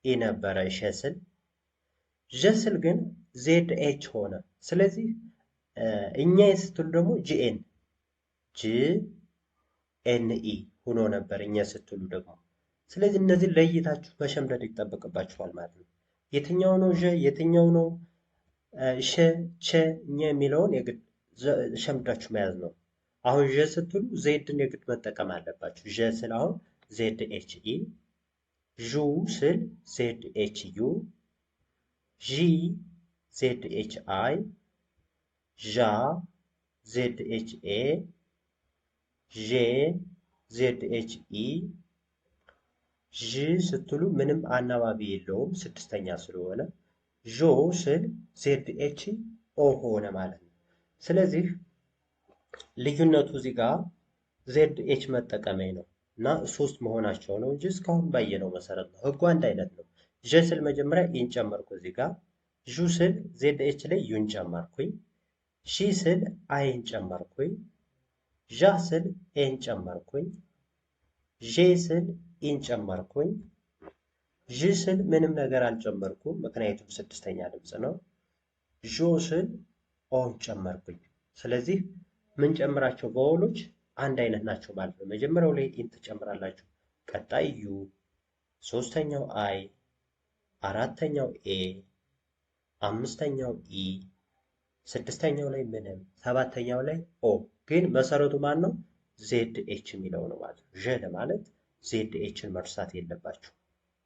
E ነበረ ሸ ስል። ዠ ስል ግን Z H ሆነ። ስለዚህ እኛ ስትሉ ደግሞ G N G N E ሆኖ ነበር እኛ ስትሉ ደግሞ። ስለዚህ እነዚህ ለይታችሁ መሸምደድ ይጠበቅባችኋል ማለት ነው። የትኛው ነው ዠ፣ የትኛው ነው ሸ፣ ቸ፣ ኘ የሚለውን የግድ ሸምዳችሁ መያዝ ነው። አሁን ዠ ስትሉ Z ን የግድ መጠቀም አለባችሁ። ዠ ስል አሁን Z H E፣ ዡ ስል Z H U፣ ዢ Z H I፣ ዣ Z H A፣ ዤ Z H E። ዥ ስትሉ ምንም አናባቢ የለውም ስድስተኛ ስለሆነ፣ ዦ ስል Z H O ሆነ ማለት ነው። ስለዚህ ልዩነቱ እዚህ ጋር Z H መጠቀሜ ነው እና ሶስት መሆናቸው ነው እንጂ እስካሁን ባየነው መሰረት ነው። ህጉ አንድ አይነት ነው። ዠ ስል መጀመሪያ E ን ጨመርኩ እዚህ ጋር። ዡ ስል Z H ላይ U ን ጨመርኩኝ። ሺ ስል I ን ጨመርኩኝ። ዣ ስል A ን ጨመርኩኝ። ዤ ስል E ን ጨመርኩኝ። ዥ ስል ምንም ነገር አልጨመርኩም፣ ምክንያቱም ስድስተኛ ድምፅ ነው። ዦ ስል O ን ጨመርኩኝ። ስለዚህ ምንጨምራቸው vowel ኦች አንድ አይነት ናቸው ማለት ነው። መጀመሪያው ላይ E ን ትጨምራላችሁ፣ ቀጣይ U፣ ሶስተኛው I፣ አራተኛው A፣ አምስተኛው E፣ ስድስተኛው ላይ ምንም፣ ሰባተኛው ላይ O። ግን መሰረቱ ማን ነው? Z H የሚለው ነው ማለት ነው። ዠ ለማለት Z H ን መርሳት የለባችሁ።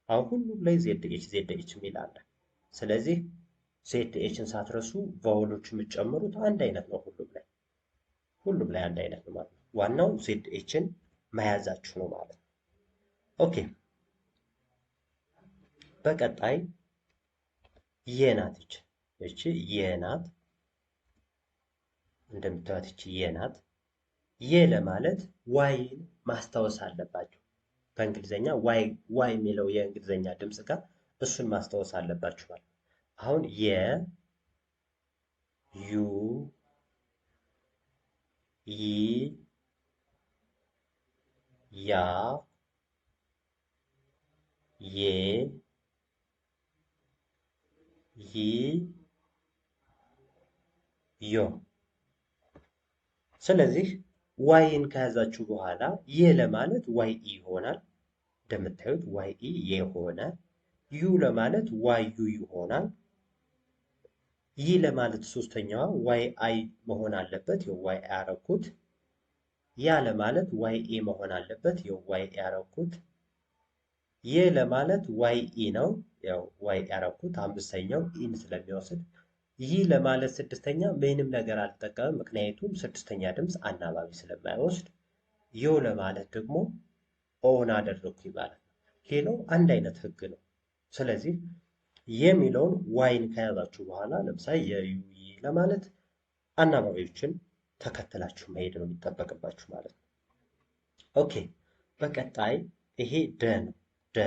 አሁን ሁሉም ላይ Z H Z H የሚል አለ። ስለዚህ Z H ን ሳትረሱ vowel ኦች የምትጨምሩት አንድ አይነት ነው። ሁሉም ላይ አንድ አይነት ነው ማለት ነው። ዋናው Z H ን መያዛችሁ ነው ማለት ነው። Okay በቀጣይ የ ናት። እቺ የ ናት። እንደምታዩት እቺ የ ናት። የ ለማለት Y ን ማስታወስ አለባችሁ። በእንግሊዘኛ Y Y የሚለው የእንግሊዘኛ ድምፅ ጋር እሱን ማስታወስ አለባችሁ ማለት ነው። አሁን የ ዩ ይ ያ ዬ ይ ዮ። ስለዚህ Y ን ከያዛችሁ በኋላ የ ለማለት Y E ይሆናል። እንደምታዩት Y E የሆነ ዩ ለማለት Y U ይሆናል። ይ ለማለት ሶስተኛዋ Y I መሆን አለበት። የ Y ያረኩት። ያ ለማለት Y A መሆን አለበት። የ Y ያረኩት። የ ለማለት Y E ነው። ያው Y ያረኩት አምስተኛው E ን ስለሚወስድ። ይ ለማለት ስድስተኛ ምንም ነገር አልጠቀምም፣ ምክንያቱም ስድስተኛ ድምፅ አናባቢ ስለማይወስድ። ዮ ለማለት ደግሞ O ን አደረግኩኝ ማለት ነው። ሌላው አንድ አይነት ህግ ነው። ስለዚህ የሚለውን Y ን ከያዛችሁ በኋላ ለምሳሌ የዩ ይ ለማለት አናባቢዎችን ተከትላችሁ መሄድ ነው የሚጠበቅባችሁ ማለት ነው። Okay በቀጣይ ይሄ ደ ነው። ደ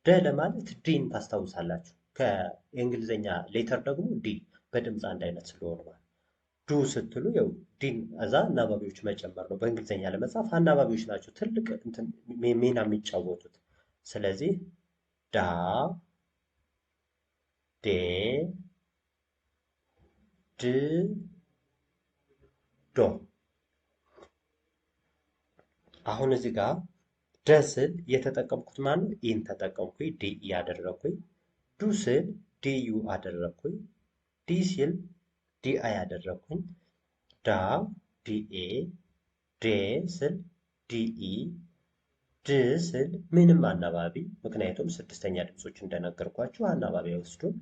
ደ ለማለት D ን ታስታውሳላችሁ። ከእንግሊዝኛ letter ደግሞ D በድምፅ አንድ አይነት ስለሆነ ማለት ዱ ስትሉ ያው D ን እዛ አናባቢዎች መጨመር ነው። በእንግሊዝኛ ለመጻፍ አናባቢዎች ናቸው ትልቅ ሚና የሚጫወቱት። ስለዚህ ዳ ዴ ድ ዶ። አሁን እዚህ ጋር ደ ስል የተጠቀምኩት ማን ነው? E ን ተጠቀምኩኝ፣ D E አደረግኩኝ። ዱ ስል D U አደረግኩኝ። ዲ ሲል D I አደረግኩኝ። ዳ D A፣ ዴ ስል D E፣ ድ ስል ምንም አናባቢ፣ ምክንያቱም ስድስተኛ ድምፆች እንደነገርኳችሁ አናባቢ አይወስዱም።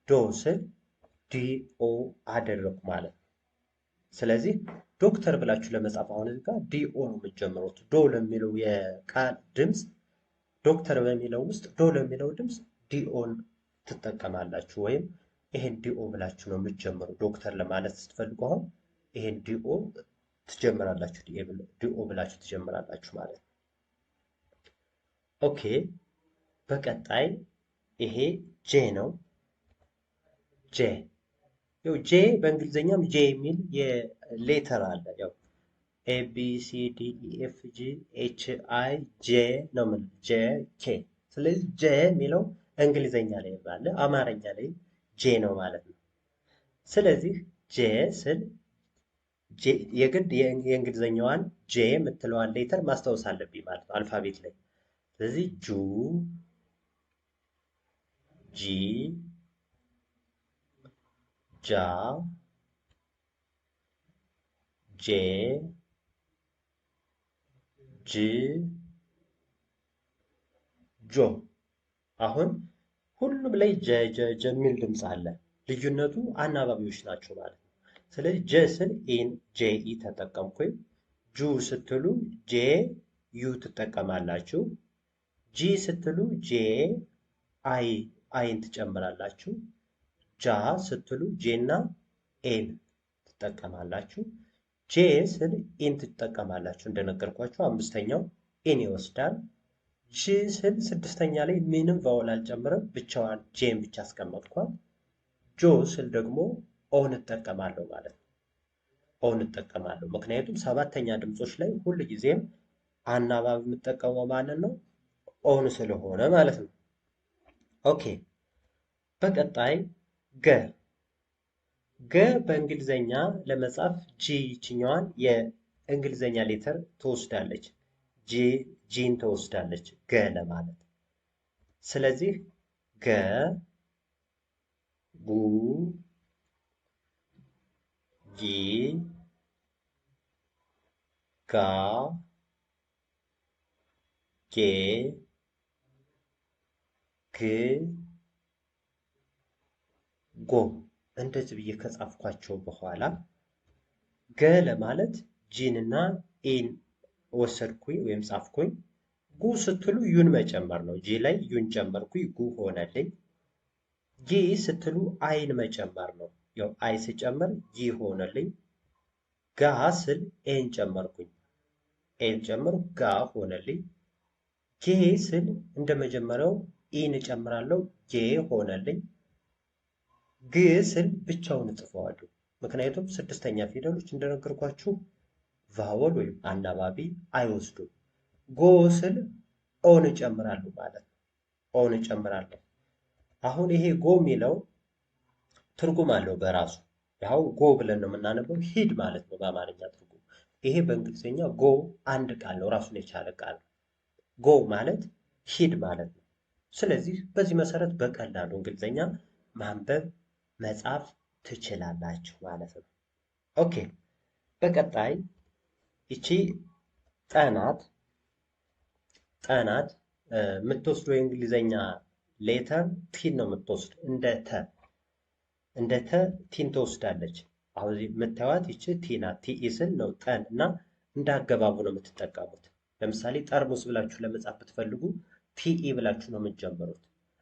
ዶ ስል D O አደረግኩ ማለት ነው። ስለዚህ ዶክተር ብላችሁ ለመጻፍ አሁን እዚህ ጋር D O ነው የምትጀምሩት። ዶ ለሚለው የቃል ድምፅ ዶክተር በሚለው ውስጥ ዶ ለሚለው ድምፅ D O ን ትጠቀማላችሁ፣ ወይም ይሄን D O ብላችሁ ነው የምትጀምሩ። ዶክተር ለማለት ስትፈልጉ አሁን ይሄን D O ትጀምራላችሁ። DO ብላችሁ ትጀምራላችሁ ማለት ነው። Okay በቀጣይ ይሄ J ነው። J ያው J በእንግሊዘኛም J የሚል የ letter አለ። ያው A B C D E F G H I J ነው የምንለው J K። ስለዚህ J የሚለው እንግሊዘኛ ላይ አለ፣ አማርኛ ላይ J ነው ማለት ነው። ስለዚህ J ስል የግድ የእንግሊዘኛዋን J የምትለዋን letter ማስታወስ አለብኝ ማለት ነው alphabet ላይ። ስለዚህ ጁ፣ ጂ፣ ጃ፣ ጄ፣ ጅ፣ ጆ። አሁን ሁሉም ላይ ጀ ጀ ጀ የሚል ድምፅ አለ። ልዩነቱ አናባቢዎች ናቸው ማለት ነው። ስለዚህ ጀ ስል E ን J E ተጠቀምኩኝ። ጁ ስትሉ J U ትጠቀማላችሁ። ጂ ስትሉ J I I ን ትጨምራላችሁ። ጃ ስትሉ J እና A ን ትጠቀማላችሁ። ጄ ስል E ን ትጠቀማላችሁ። እንደነገርኳችሁ አምስተኛው E ን ይወስዳል። ጂ ስል ስድስተኛ ላይ ምንም vowel አልጨምርም፣ ብቻዋን J ን ብቻ አስቀመጥኳት። ጆ ስል ደግሞ O ን እጠቀማለሁ ማለት ነው። O ን እጠቀማለሁ ምክንያቱም ሰባተኛ ድምፆች ላይ ሁል ጊዜም አናባቢ የምጠቀመው ማንን ነው? O ን ስለሆነ ማለት ነው። Okay በቀጣይ ገ። ገ በእንግሊዘኛ ለመጻፍ G ይችኛዋን የእንግሊዘኛ letter ትወስዳለች። G G ን ትወስዳለች ገ ለማለት። ስለዚህ ገ፣ ጉ፣ ጊ፣ ጋ፣ ጌ፣ ግ፣ ጎ እንደዚህ ብዬ ከጻፍኳቸው በኋላ ገ ለማለት G ን እና E ን ወሰድኩኝ ወይም ጻፍኩኝ። ጉ ስትሉ U ን መጨመር ነው። G ላይ U ን ጨመርኩኝ፣ ጉ ሆነልኝ። ጊ ስትሉ I ን መጨመር ነው። ያው I ስጨምር ጊ ሆነልኝ። ጋ ስል A ን ጨመርኩኝ፣ A ን ጨምር ጋ ሆነልኝ። ጌ ስል እንደ መጀመሪያው E ን እጨምራለሁ፣ ጌ ሆነልኝ። ግ ስል ብቻውን እጽፈዋለሁ። ምክንያቱም ስድስተኛ ፊደሎች እንደነገርኳችሁ vowel ወይም አናባቢ አይወስዱም። ጎ ስል O ን እጨምራለሁ ማለት ነው። O ን እጨምራለሁ። አሁን ይሄ ጎ የሚለው ትርጉም አለው በራሱ። ያው go ብለን ነው የምናነበው፣ ሂድ ማለት ነው በአማርኛ ትርጉም። ይሄ በእንግሊዝኛ go አንድ ቃል ነው፣ ራሱን የቻለ ቃል ነው። go ማለት ሂድ ማለት ነው። ስለዚህ በዚህ መሰረት በቀላሉ እንግሊዝኛ ማንበብ መጻፍ ትችላላችሁ ማለት ነው። Okay በቀጣይ ይቺ ጠናት ጠናት የምትወስደው የእንግሊዘኛ letter T ን ነው የምትወስድ። እንደ ተ እንደ ተ T ን ትወስዳለች። አሁን የምታዩት ይቺ T ናት። T E ስል ነው ጠን እና እንደ አገባቡ ነው የምትጠቀሙት። ለምሳሌ ጠርሙስ ብላችሁ ለመጻፍ ብትፈልጉ T E ብላችሁ ነው የምትጀምሩት።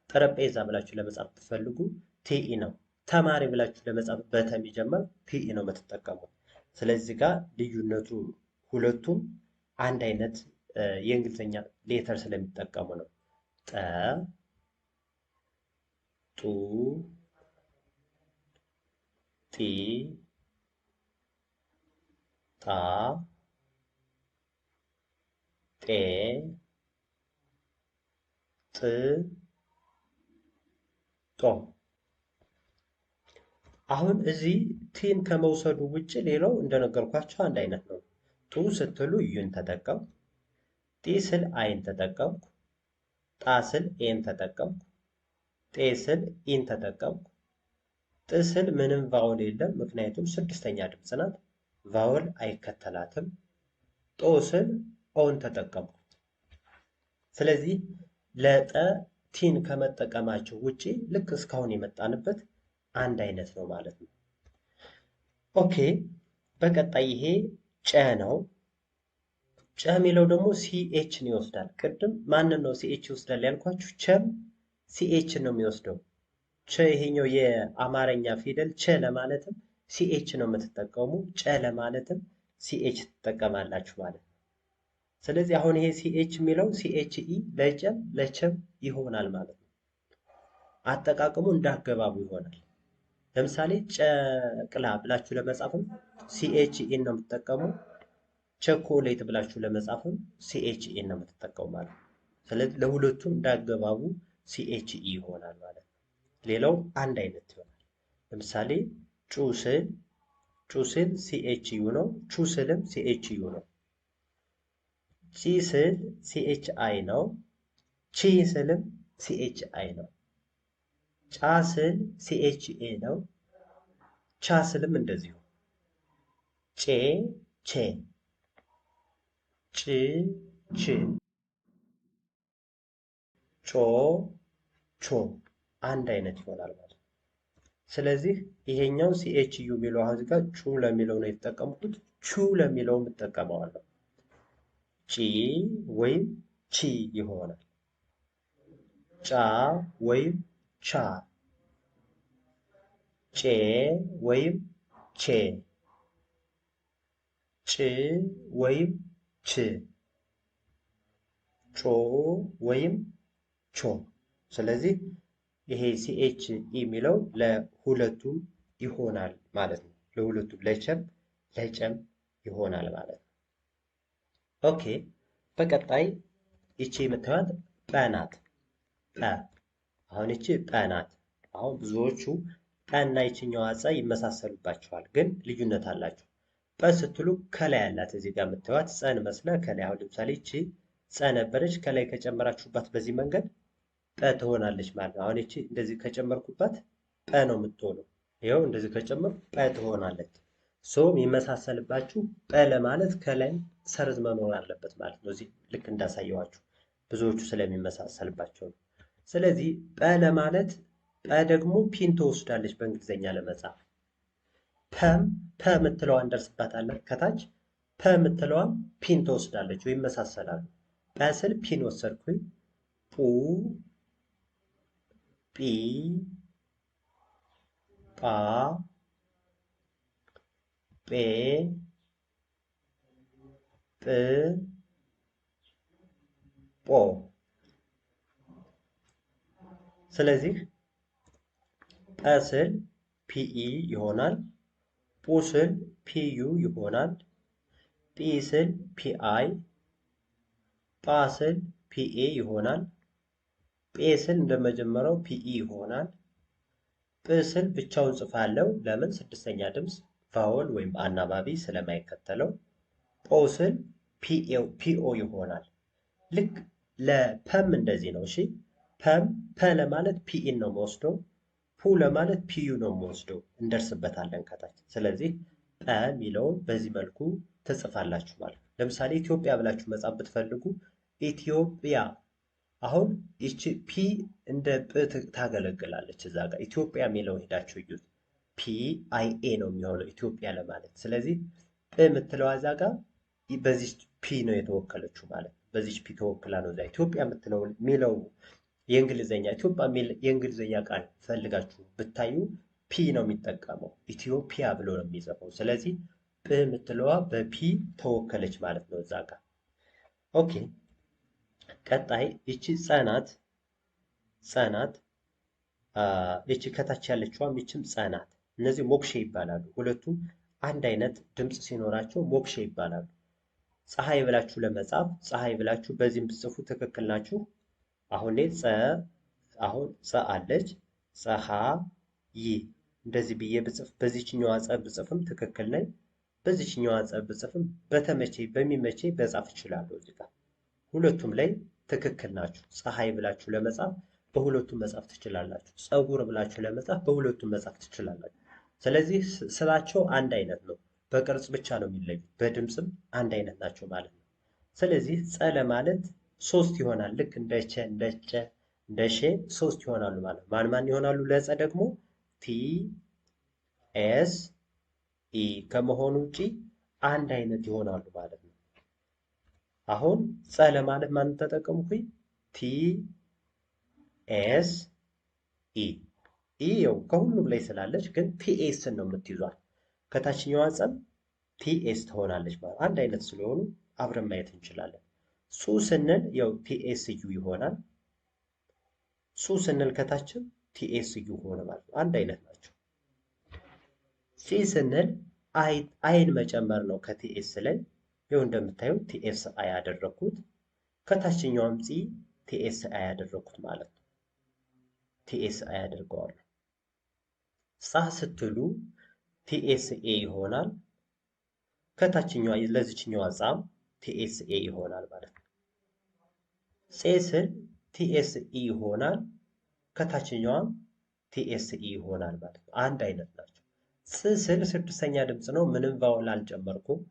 ጠረጴዛ ብላችሁ ለመጻፍ ብትፈልጉ T E ነው። ተማሪ ብላችሁ ለመጻፍ በተ የሚጀምር T E ነው የምትጠቀሙት። ስለዚህ ጋር ልዩነቱ ሁለቱም አንድ አይነት የእንግሊዝኛ letter ስለሚጠቀሙ ነው። ጠ፣ ጡ፣ ጢ፣ ጣ፣ ጤ፣ ጥ፣ ጦ። አሁን እዚህ T ን ከመውሰዱ ውጭ ሌላው እንደነገርኳቸው አንድ አይነት ነው። ጡ ስትሉ U ን ተጠቀምኩ፣ ጢ ስል I ን ተጠቀምኩ፣ ጣ ስል A ን ተጠቀምኩ፣ ጤ ስል E ን ተጠቀምኩ፣ ጥ ስል ምንም vowel የለም ምክንያቱም ስድስተኛ ድምፅ ናት፣ vowel አይከተላትም። ጦ ስል O ን ተጠቀምኩ። ስለዚህ ለጠ T ን ከመጠቀማቸው ውጪ ልክ እስካሁን የመጣንበት አንድ አይነት ነው ማለት ነው። Okay በቀጣይ ይሄ ጨ ነው። ጨ የሚለው ደግሞ CH ን ይወስዳል። ቅድም ማንን ነው CH ይወስዳል ያልኳችሁ? ቸም CH ነው የሚወስደው። ቸ ይሄኛው የአማርኛ ፊደል ቸ ለማለትም CH ነው የምትጠቀሙ፣ ጨ ለማለትም CH ትጠቀማላችሁ ማለት ነው። ስለዚህ አሁን ይሄ CH የሚለው CHE ለጨም ለቸም ይሆናል ማለት ነው። አጠቃቀሙ እንዳገባቡ ይሆናል። ለምሳሌ ጨቅላ ብላችሁ ለመጻፍም CHE ን ነው የምትጠቀሙ። ቸኮሌት ብላችሁ ለመጻፍም CHE ን ነው የምትጠቀሙ ማለት ነው። ስለዚህ ለሁለቱም እንዳገባቡ CHE ይሆናል ማለት ነው። ሌላው አንድ አይነት ይሆናል። ለምሳሌ ጩ ስል ጩ ስል CHU ነው። ቹ ስልም CHU ነው። ጪ ስል CHI ነው። ቺ ስልም CHI ነው። ጫ ስል CHA ነው። ቻ ስልም እንደዚሁ። ጬ ቼ፣ ጭ ች፣ ጮ ቾ አንድ አይነት ይሆናል ማለት ነው። ስለዚህ ይሄኛው CHU የሚለው አሁን እዚህ ጋር ጩ ለሚለው ነው የተጠቀምኩት። ቹ ለሚለውም እጠቀመዋለሁ። ጪ ወይም ቺ ይሆናል። ጫ ወይም ቻ፣ ጬ ወይም ቼ፣ ጭ ወይም ች፣ ጮ ወይም ቾ። ስለዚህ ይሄ CHE የሚለው ለሁለቱም ይሆናል ማለት ነው። ለሁለቱም ለቸም ለጨም ይሆናል ማለት ነው። Okay፣ በቀጣይ ይቺ የምታዩት ጰ ናት። ጰ አሁን ይቺ ጰ ናት። አሁን ብዙዎቹ ጰ እና ይችኛዋ ጸ ይመሳሰሉባቸዋል፣ ግን ልዩነት አላቸው። ጰ ስትሉ ከላይ ያላት እዚህ ጋር የምታዩት ጸን መስላ ከላይ አሁን ለምሳሌ ይቺ ጸ ነበረች። ከላይ ከጨመራችሁባት በዚህ መንገድ ጰ ትሆናለች ማለት ነው። አሁን ይቺ እንደዚህ ከጨመርኩባት ጰ ነው የምትሆነው። ይኸው እንደዚህ ከጨመርኩ ጰ ትሆናለች። So የሚመሳሰልባችሁ ጰ ለማለት ከላይ ሰርዝ መኖር አለበት ማለት ነው። እዚህ ልክ እንዳሳየዋችሁ ብዙዎቹ ስለሚመሳሰልባቸው ነው። ስለዚህ ጰ ለማለት ጰ ደግሞ P ን ትወስዳለች በእንግሊዝኛ ለመጻፍ። ፐም ፐ የምትለዋን እንደርስባታለን ከታች ፐ የምትለዋን P ን ትወስዳለች ወይ ይመሳሰላሉ። ጰ ስል P ን ወሰድኩኝ። ጱ ጲ ጳ ጴ ጵ ጶ። ስለዚህ ጰ ስል PE ይሆናል። ጱ ስል PU ይሆናል። ጲ ስል PI፣ ጳ ስል PA ይሆናል። ጴ ስል እንደመጀመሪያው PE ይሆናል። ጵ ስል ብቻውን ጽፋለሁ። ለምን? ስድስተኛ ድምፅ vowel ወይም አናባቢ ስለማይከተለው። ጶ ስል PO ይሆናል። ልክ ለፐም እንደዚህ ነው። እሺ ፐም ፐ ለማለት PE ን ነው የምወስደው። ፑ ለማለት PU ነው የምወስደው። እንደርስበታለን ከታች። ስለዚህ ጰ የሚለውን በዚህ መልኩ ትጽፋላችሁ ማለት ነው። ለምሳሌ ኢትዮጵያ ብላችሁ መጻፍ ብትፈልጉ ኢትዮጵያ፣ አሁን ይቺ P እንደ ጵ ታገለግላለች። እዛ ጋር ኢትዮጵያ የሚለውን ሄዳችሁ እዩት። PIA ነው የሚሆነው ኢትዮጵያ ለማለት። ስለዚህ ጵ የምትለዋ እዛ ጋር በዚች P ነው የተወከለችው ማለት ነው። በዚች P ተወክላ ነው እዛ ኢትዮጵያ የምትለው የሚለው የእንግሊዘኛ ኢትዮጵያ የሚል የእንግሊዘኛ ቃል ፈልጋችሁ ብታዩ P ነው የሚጠቀመው። ኢትዮጵያ ብሎ ነው የሚጽፈው። ስለዚህ ጵ የምትለዋ በ P ተወከለች ማለት ነው እዛ ጋር። Okay፣ ቀጣይ ይቺ ጸናት ጸናት ይቺ ከታች ያለችዋም ይችም ጸናት። እነዚህ ሞክሼ ይባላሉ። ሁለቱም አንድ አይነት ድምፅ ሲኖራቸው ሞክሼ ይባላሉ። ፀሐይ ብላችሁ ለመጻፍ ፀሐይ ብላችሁ በዚህም ብትጽፉ ትክክል ናችሁ። አሁን ጸ አሁን ጸ አለች ፀሐ ይ እንደዚህ ብዬ ብጽፍ በዚችኛዋ ጸ ብጽፍም ትክክል ነኝ። በዚችኛዋ ጸ ብጽፍም በተመቼ በሚመቼ በጻፍ እችላለሁ። እዚህ ጋር ሁለቱም ላይ ትክክል ናችሁ። ፀሐይ ብላችሁ ለመጻፍ በሁለቱም መጻፍ ትችላላችሁ። ፀጉር ብላችሁ ለመጻፍ በሁለቱም መጻፍ ትችላላችሁ። ስለዚህ ስራቸው አንድ አይነት ነው። በቅርጽ ብቻ ነው የሚለዩት፣ በድምፅም አንድ አይነት ናቸው ማለት ነው። ስለዚህ ጸ ለማለት ሶስት ይሆናል። ልክ እንደ ቸ፣ እንደ ጨ፣ እንደ ሼ ሶስት ይሆናሉ ማለት ነው። ማን ማን ይሆናሉ? ለጸ ደግሞ T S E ከመሆኑ ውጪ አንድ አይነት ይሆናሉ ማለት ነው። አሁን ጸ ለማለት ማን ተጠቀምኩኝ? T S E E ው ከሁሉም ላይ ስላለች ግን TS ን ነው የምትይዟት። ከታችኛዋ ጸም TS ትሆናለች ማለት አንድ አይነት ስለሆኑ አብረን ማየት እንችላለን። ሱ ስንል ያው TSU ይሆናል። ሱ ስንል ከታችም TSU ሆነ ማለት ነው። አንድ አይነት ናቸው። ጺ ስንል I ን መጨመር ነው ከ TS ላይ ይኸው እንደምታዩት TSI ያደረኩት፣ ከታችኛውም ጺ TSI ያደረኩት ማለት ነው። TSI አደርገዋለሁ። ጻ ስትሉ TSA ይሆናል። ከታችኛዋ ለዚችኛዋ ጻም TSA ይሆናል ማለት ነው። ጼ ስል TSE ይሆናል። ከታችኛዋም TSE ይሆናል ማለት ነው። አንድ አይነት ናቸው። ጽ ስል ስድስተኛ ድምፅ ነው። ምንም vowel አልጨመርኩም።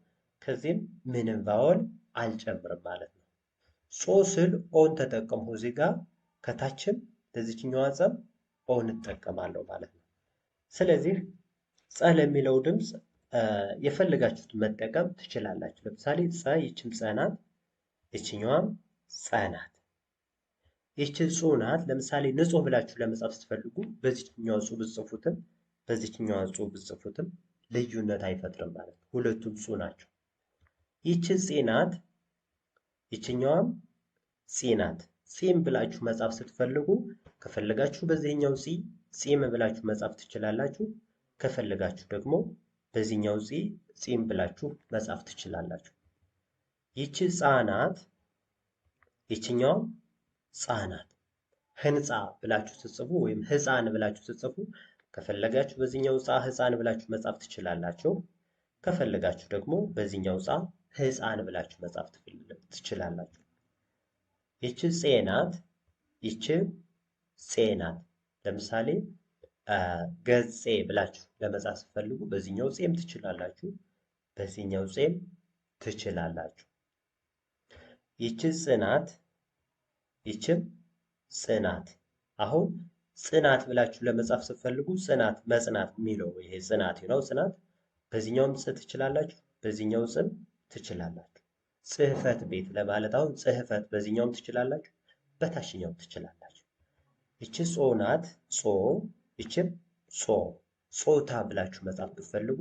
ከዚህም ምንም vowel አልጨምርም ማለት ነው። ጾ ስል O ን ተጠቀምሁ እዚህ ጋር ከታችም ለዚችኛዋ ጸም O ን እጠቀማለሁ ማለት ነው። ስለዚህ ጸ ለሚለው ድምፅ የፈለጋችሁትን መጠቀም ትችላላችሁ። ለምሳሌ ጸ ይችም ጸ ናት፣ ይችኛዋም ጸ ናት። ይች ጹ ናት። ለምሳሌ ንጹህ ብላችሁ ለመጻፍ ስትፈልጉ በዚችኛዋ ጹ ብትጽፉትም በዚችኛዋ ጹ ብትጽፉትም ልዩነት አይፈጥርም ማለት ነው። ሁለቱም ጹ ናቸው። ይች ጺ ናት፣ ይችኛዋም ጺ ናት። ጺም ብላችሁ መጻፍ ስትፈልጉ ከፈለጋችሁ በዚህኛው ጺ ጺም ብላችሁ መጻፍ ትችላላችሁ። ከፈለጋችሁ ደግሞ በዚህኛው ጺ ጺም ብላችሁ መጻፍ ትችላላችሁ። ይቺ ጻ ናት፣ ይችኛዋም ጻ ናት። ህንፃ ብላችሁ ስትጽፉ ወይም ህፃን ብላችሁ ስትጽፉ ከፈለጋችሁ በዚህኛው ጻ ህፃን ብላችሁ መጻፍ ትችላላችሁ። ከፈለጋችሁ ደግሞ በዚህኛው ጻ ህፃን ብላችሁ መጻፍ ትችላላችሁ። ይቺ ጼ ናት፣ ይቺ ጼ ናት። ለምሳሌ ገጼ ብላችሁ ለመጻፍ ስትፈልጉ በዚህኛው ጼም ትችላላችሁ፣ በዚህኛው ጼም ትችላላችሁ። ይቺ ጽ ናት፣ ይቺም ጽ ናት። አሁን ጽናት ብላችሁ ለመጻፍ ስትፈልጉ ጽናት መጽናት የሚለው ይሄ ጽናት ነው። ጽናት በዚህኛውም ጽ ትችላላችሁ፣ በዚህኛው ጽም ትችላላችሁ። ጽህፈት ቤት ለማለት አሁን ጽህፈት በዚህኛውም ትችላላችሁ፣ በታችኛውም ትችላላችሁ። ይቺ ጾ ናት፣ ጾ ይቺም ጾ። ጾታ ብላችሁ መጻፍ ብትፈልጉ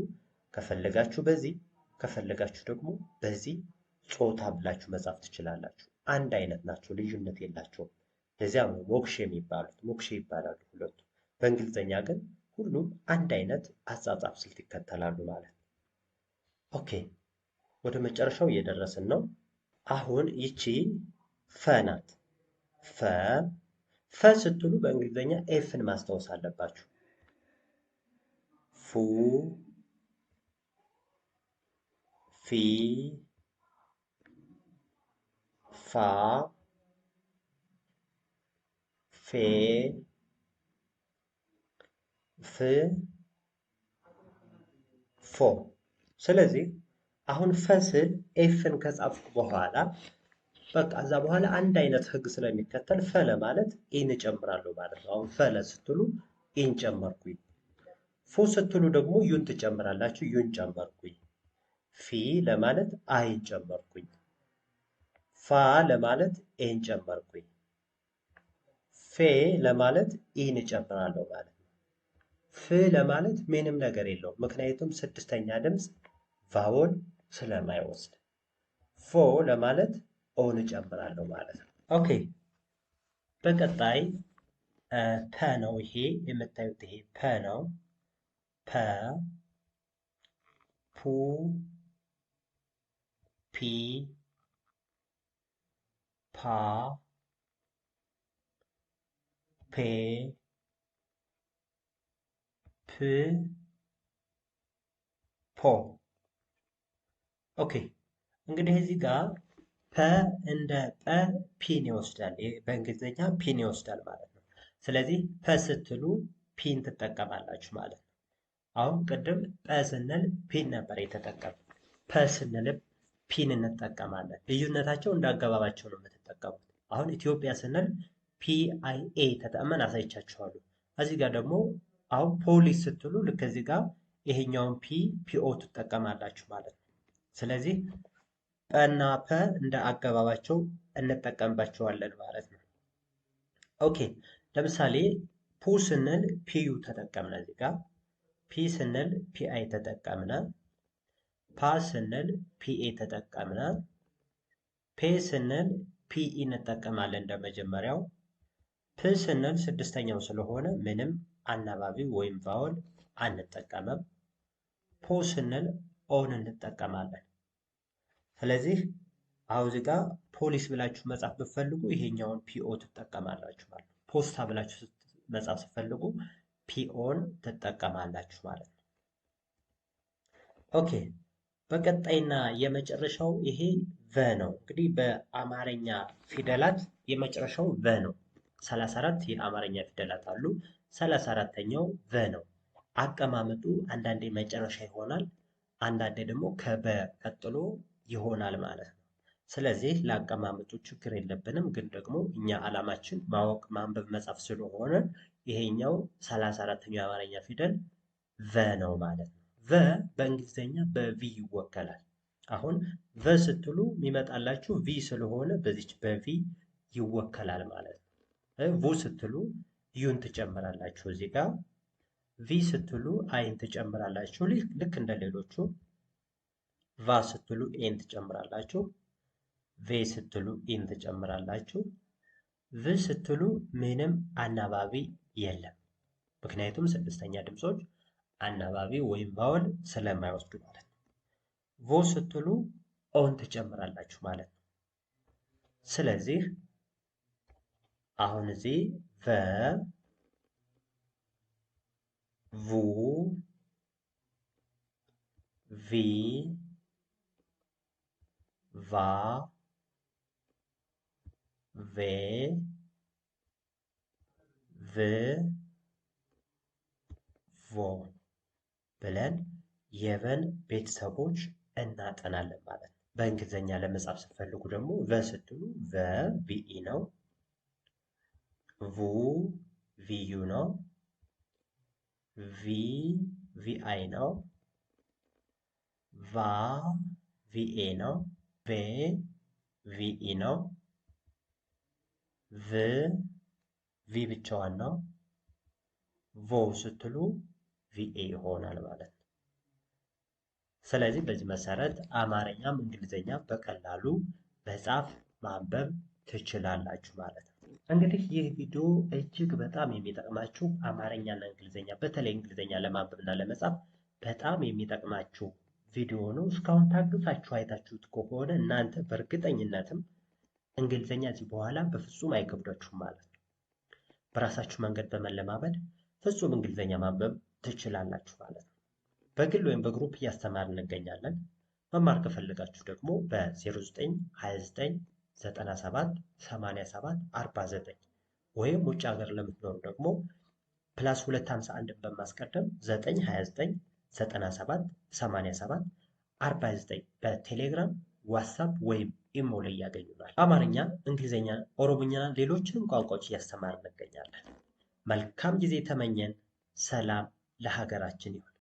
ከፈለጋችሁ በዚህ ከፈለጋችሁ ደግሞ በዚህ ጾታ ብላችሁ መጻፍ ትችላላችሁ። አንድ አይነት ናቸው፣ ልዩነት የላቸውም። ለዚያም ነው ሞክሼ የሚባሉት፣ ሞክሼ ይባላሉ ሁለቱ። በእንግሊዝኛ ግን ሁሉም አንድ አይነት አጻጻፍ ስልት ይከተላሉ ማለት ነው። Okay ወደ መጨረሻው እየደረስን ነው። አሁን ይቺ ፈ ናት። ፈ ፈ ስትሉ በእንግሊዝኛ F ን ማስታወስ አለባችሁ። ፉ፣ ፊ፣ ፋ፣ ፌ፣ ፍ፣ ፎ። ስለዚህ አሁን ፈ ስል F ን ከጻፍኩ በኋላ በቃ እዛ በኋላ አንድ አይነት ህግ ስለሚከተል ፈ ለማለት E ን እጨምራለሁ ማለት ነው። አሁን ፈ ስትሉ E ን ጨመርኩኝ። ፎ ስትሉ ደግሞ U ን ትጨምራላችሁ። U ን ጨመርኩኝ። ፊ ለማለት I ን ጨመርኩኝ። ፋ ለማለት A ን ጨመርኩኝ። ፌ ለማለት E ን እጨምራለሁ ማለት ነው። ፍ ለማለት ምንም ነገር የለውም፣ ምክንያቱም ስድስተኛ ድምፅ vowel ስለማይወስድ። ፎ ለማለት O ን እጨምራለሁ ማለት ነው። Okay በቀጣይ ፐ ነው። ይሄ የምታዩት ይሄ ፐ ነው። ፐ፣ ፑ፣ ፒ፣ ፓ፣ ፔ፣ ፕ፣ ፖ። Okay እንግዲህ እዚህ ጋር ፐ እንደ ጰ P ን ይወስዳል። በእንግሊዝኛ P ን ይወስዳል ማለት ነው። ስለዚህ ፐ ስትሉ P ን ትጠቀማላችሁ ማለት ነው። አሁን ቅድም ጰ ስንል P ን ነበር የተጠቀምነው። ፐ ስንልም P ን እንጠቀማለን። ልዩነታቸው እንደ አገባባቸው ነው የምትጠቀሙት። አሁን ኢትዮጵያ ስንል PIA ተጠቅመን አሳይቻችኋለሁ። እዚህ ጋር ደግሞ አሁን ፖሊስ ስትሉ ልክ እዚህ ጋር ይሄኛውን P PO ትጠቀማላችሁ ማለት ነው። ስለዚህ ጰና ፐ እንደ አገባባቸው እንጠቀምባቸዋለን ማለት ነው። Okay ለምሳሌ ፑ ስንል PU ተጠቀምነ፣ እዚህ ጋር ፒ ስንል PI ተጠቀምነ። ፓ ስንል PA ተጠቀምነ። ፔ ስንል PE እንጠቀማለን እንደመጀመሪያው። ፕ ስንል ስድስተኛው ስለሆነ ምንም አናባቢ ወይም vowel አንጠቀምም። ፖ ስንል O ን እንጠቀማለን። ስለዚህ አሁን እዚህ ጋር ፖሊስ ብላችሁ መጻፍ ብትፈልጉ ይሄኛውን PO ትጠቀማላችሁ ማለት ነው። ፖስታ ብላችሁ መጻፍ ስትፈልጉ PO ን ትጠቀማላችሁ ማለት ነው። Okay በቀጣይና የመጨረሻው ይሄ ቨ ነው። እንግዲህ በአማርኛ ፊደላት የመጨረሻው ቨ ነው። 34 የአማርኛ ፊደላት አሉ። 34ተኛው ቨ ነው። አቀማመጡ አንዳንዴ መጨረሻ ይሆናል፣ አንዳንዴ ደግሞ ከበ ቀጥሎ ይሆናል ማለት ነው። ስለዚህ ለአቀማመጡ ችግር የለብንም። ግን ደግሞ እኛ ዓላማችን ማወቅ ማንበብ መጻፍ ስለሆነ ይሄኛው 34ተኛው የአማርኛ ፊደል ቨ ነው ማለት ነው። ቨ በእንግሊዝኛ በ V ይወከላል። አሁን ቨ ስትሉ የሚመጣላችሁ V ስለሆነ በዚች በ V ይወከላል ማለት ነው። ቩ ስትሉ U ን ትጨምራላችሁ እዚህ ጋር። ቪ ስትሉ I ን ትጨምራላችሁ ልክ እንደ ሌሎቹ። ቫ ስትሉ A ን ትጨምራላችሁ። ቬ ስትሉ E ን ትጨምራላችሁ። ቭ ስትሉ ምንም አናባቢ የለም። ምክንያቱም ስድስተኛ ድምፆች አናባቢ ወይም vowel ስለማይወስዱ ማለት ነው። ቮ ስትሉ O ን ትጨምራላችሁ ማለት ነው። ስለዚህ አሁን እዚህ ቨ፣ ቩ፣ ቪ፣ ቫ፣ ቬ፣ ቭ፣ ቮ ብለን የቨን ቤተሰቦች እናጠናለን ማለት ነው። በእንግሊዝኛ ለመጻፍ ስትፈልጉ ደግሞ ቨ ስትሉ ቨ VE ነው። ቩ VU ነው። ቪ VI ነው። ቫ VA ነው። ቬ VE ነው። ቭ V ብቻዋን ነው። ቮ ስትሉ VA ይሆናል ማለት ነው። ስለዚህ በዚህ መሰረት አማርኛም እንግሊዝኛ በቀላሉ መጻፍ ማንበብ ትችላላችሁ ማለት ነው። እንግዲህ ይህ ቪዲዮ እጅግ በጣም የሚጠቅማችሁ አማርኛና እንግሊዝኛ በተለይ እንግሊዝኛ ለማንበብና ለመጻፍ በጣም የሚጠቅማችሁ ቪዲዮ ነው። እስካሁን ታግሳችሁ አይታችሁት ከሆነ እናንተ በእርግጠኝነትም እንግሊዝኛ እዚህ በኋላ በፍጹም አይከብዳችሁም ማለት ነው። በራሳችሁ መንገድ በመለማመድ ፍጹም እንግሊዝኛ ማንበብ ትችላላችሁ ማለት ነው። በግል ወይም በ group እያስተማርን እንገኛለን። መማር ከፈለጋችሁ ደግሞ በ0929 97 87 49 ወይም ውጭ ሀገር ለምትኖሩ ደግሞ plus 251 በማስቀደም 929 97 87 49 በቴሌግራም ዋትሳፕ ወይም ኢሞ ላይ ያገኙናል። አማርኛ፣ እንግሊዝኛ፣ ኦሮሞኛና ሌሎችንም ቋንቋዎች እያስተማርን እንገኛለን። መልካም ጊዜ ተመኘን። ሰላም ለሀገራችን ይሁን።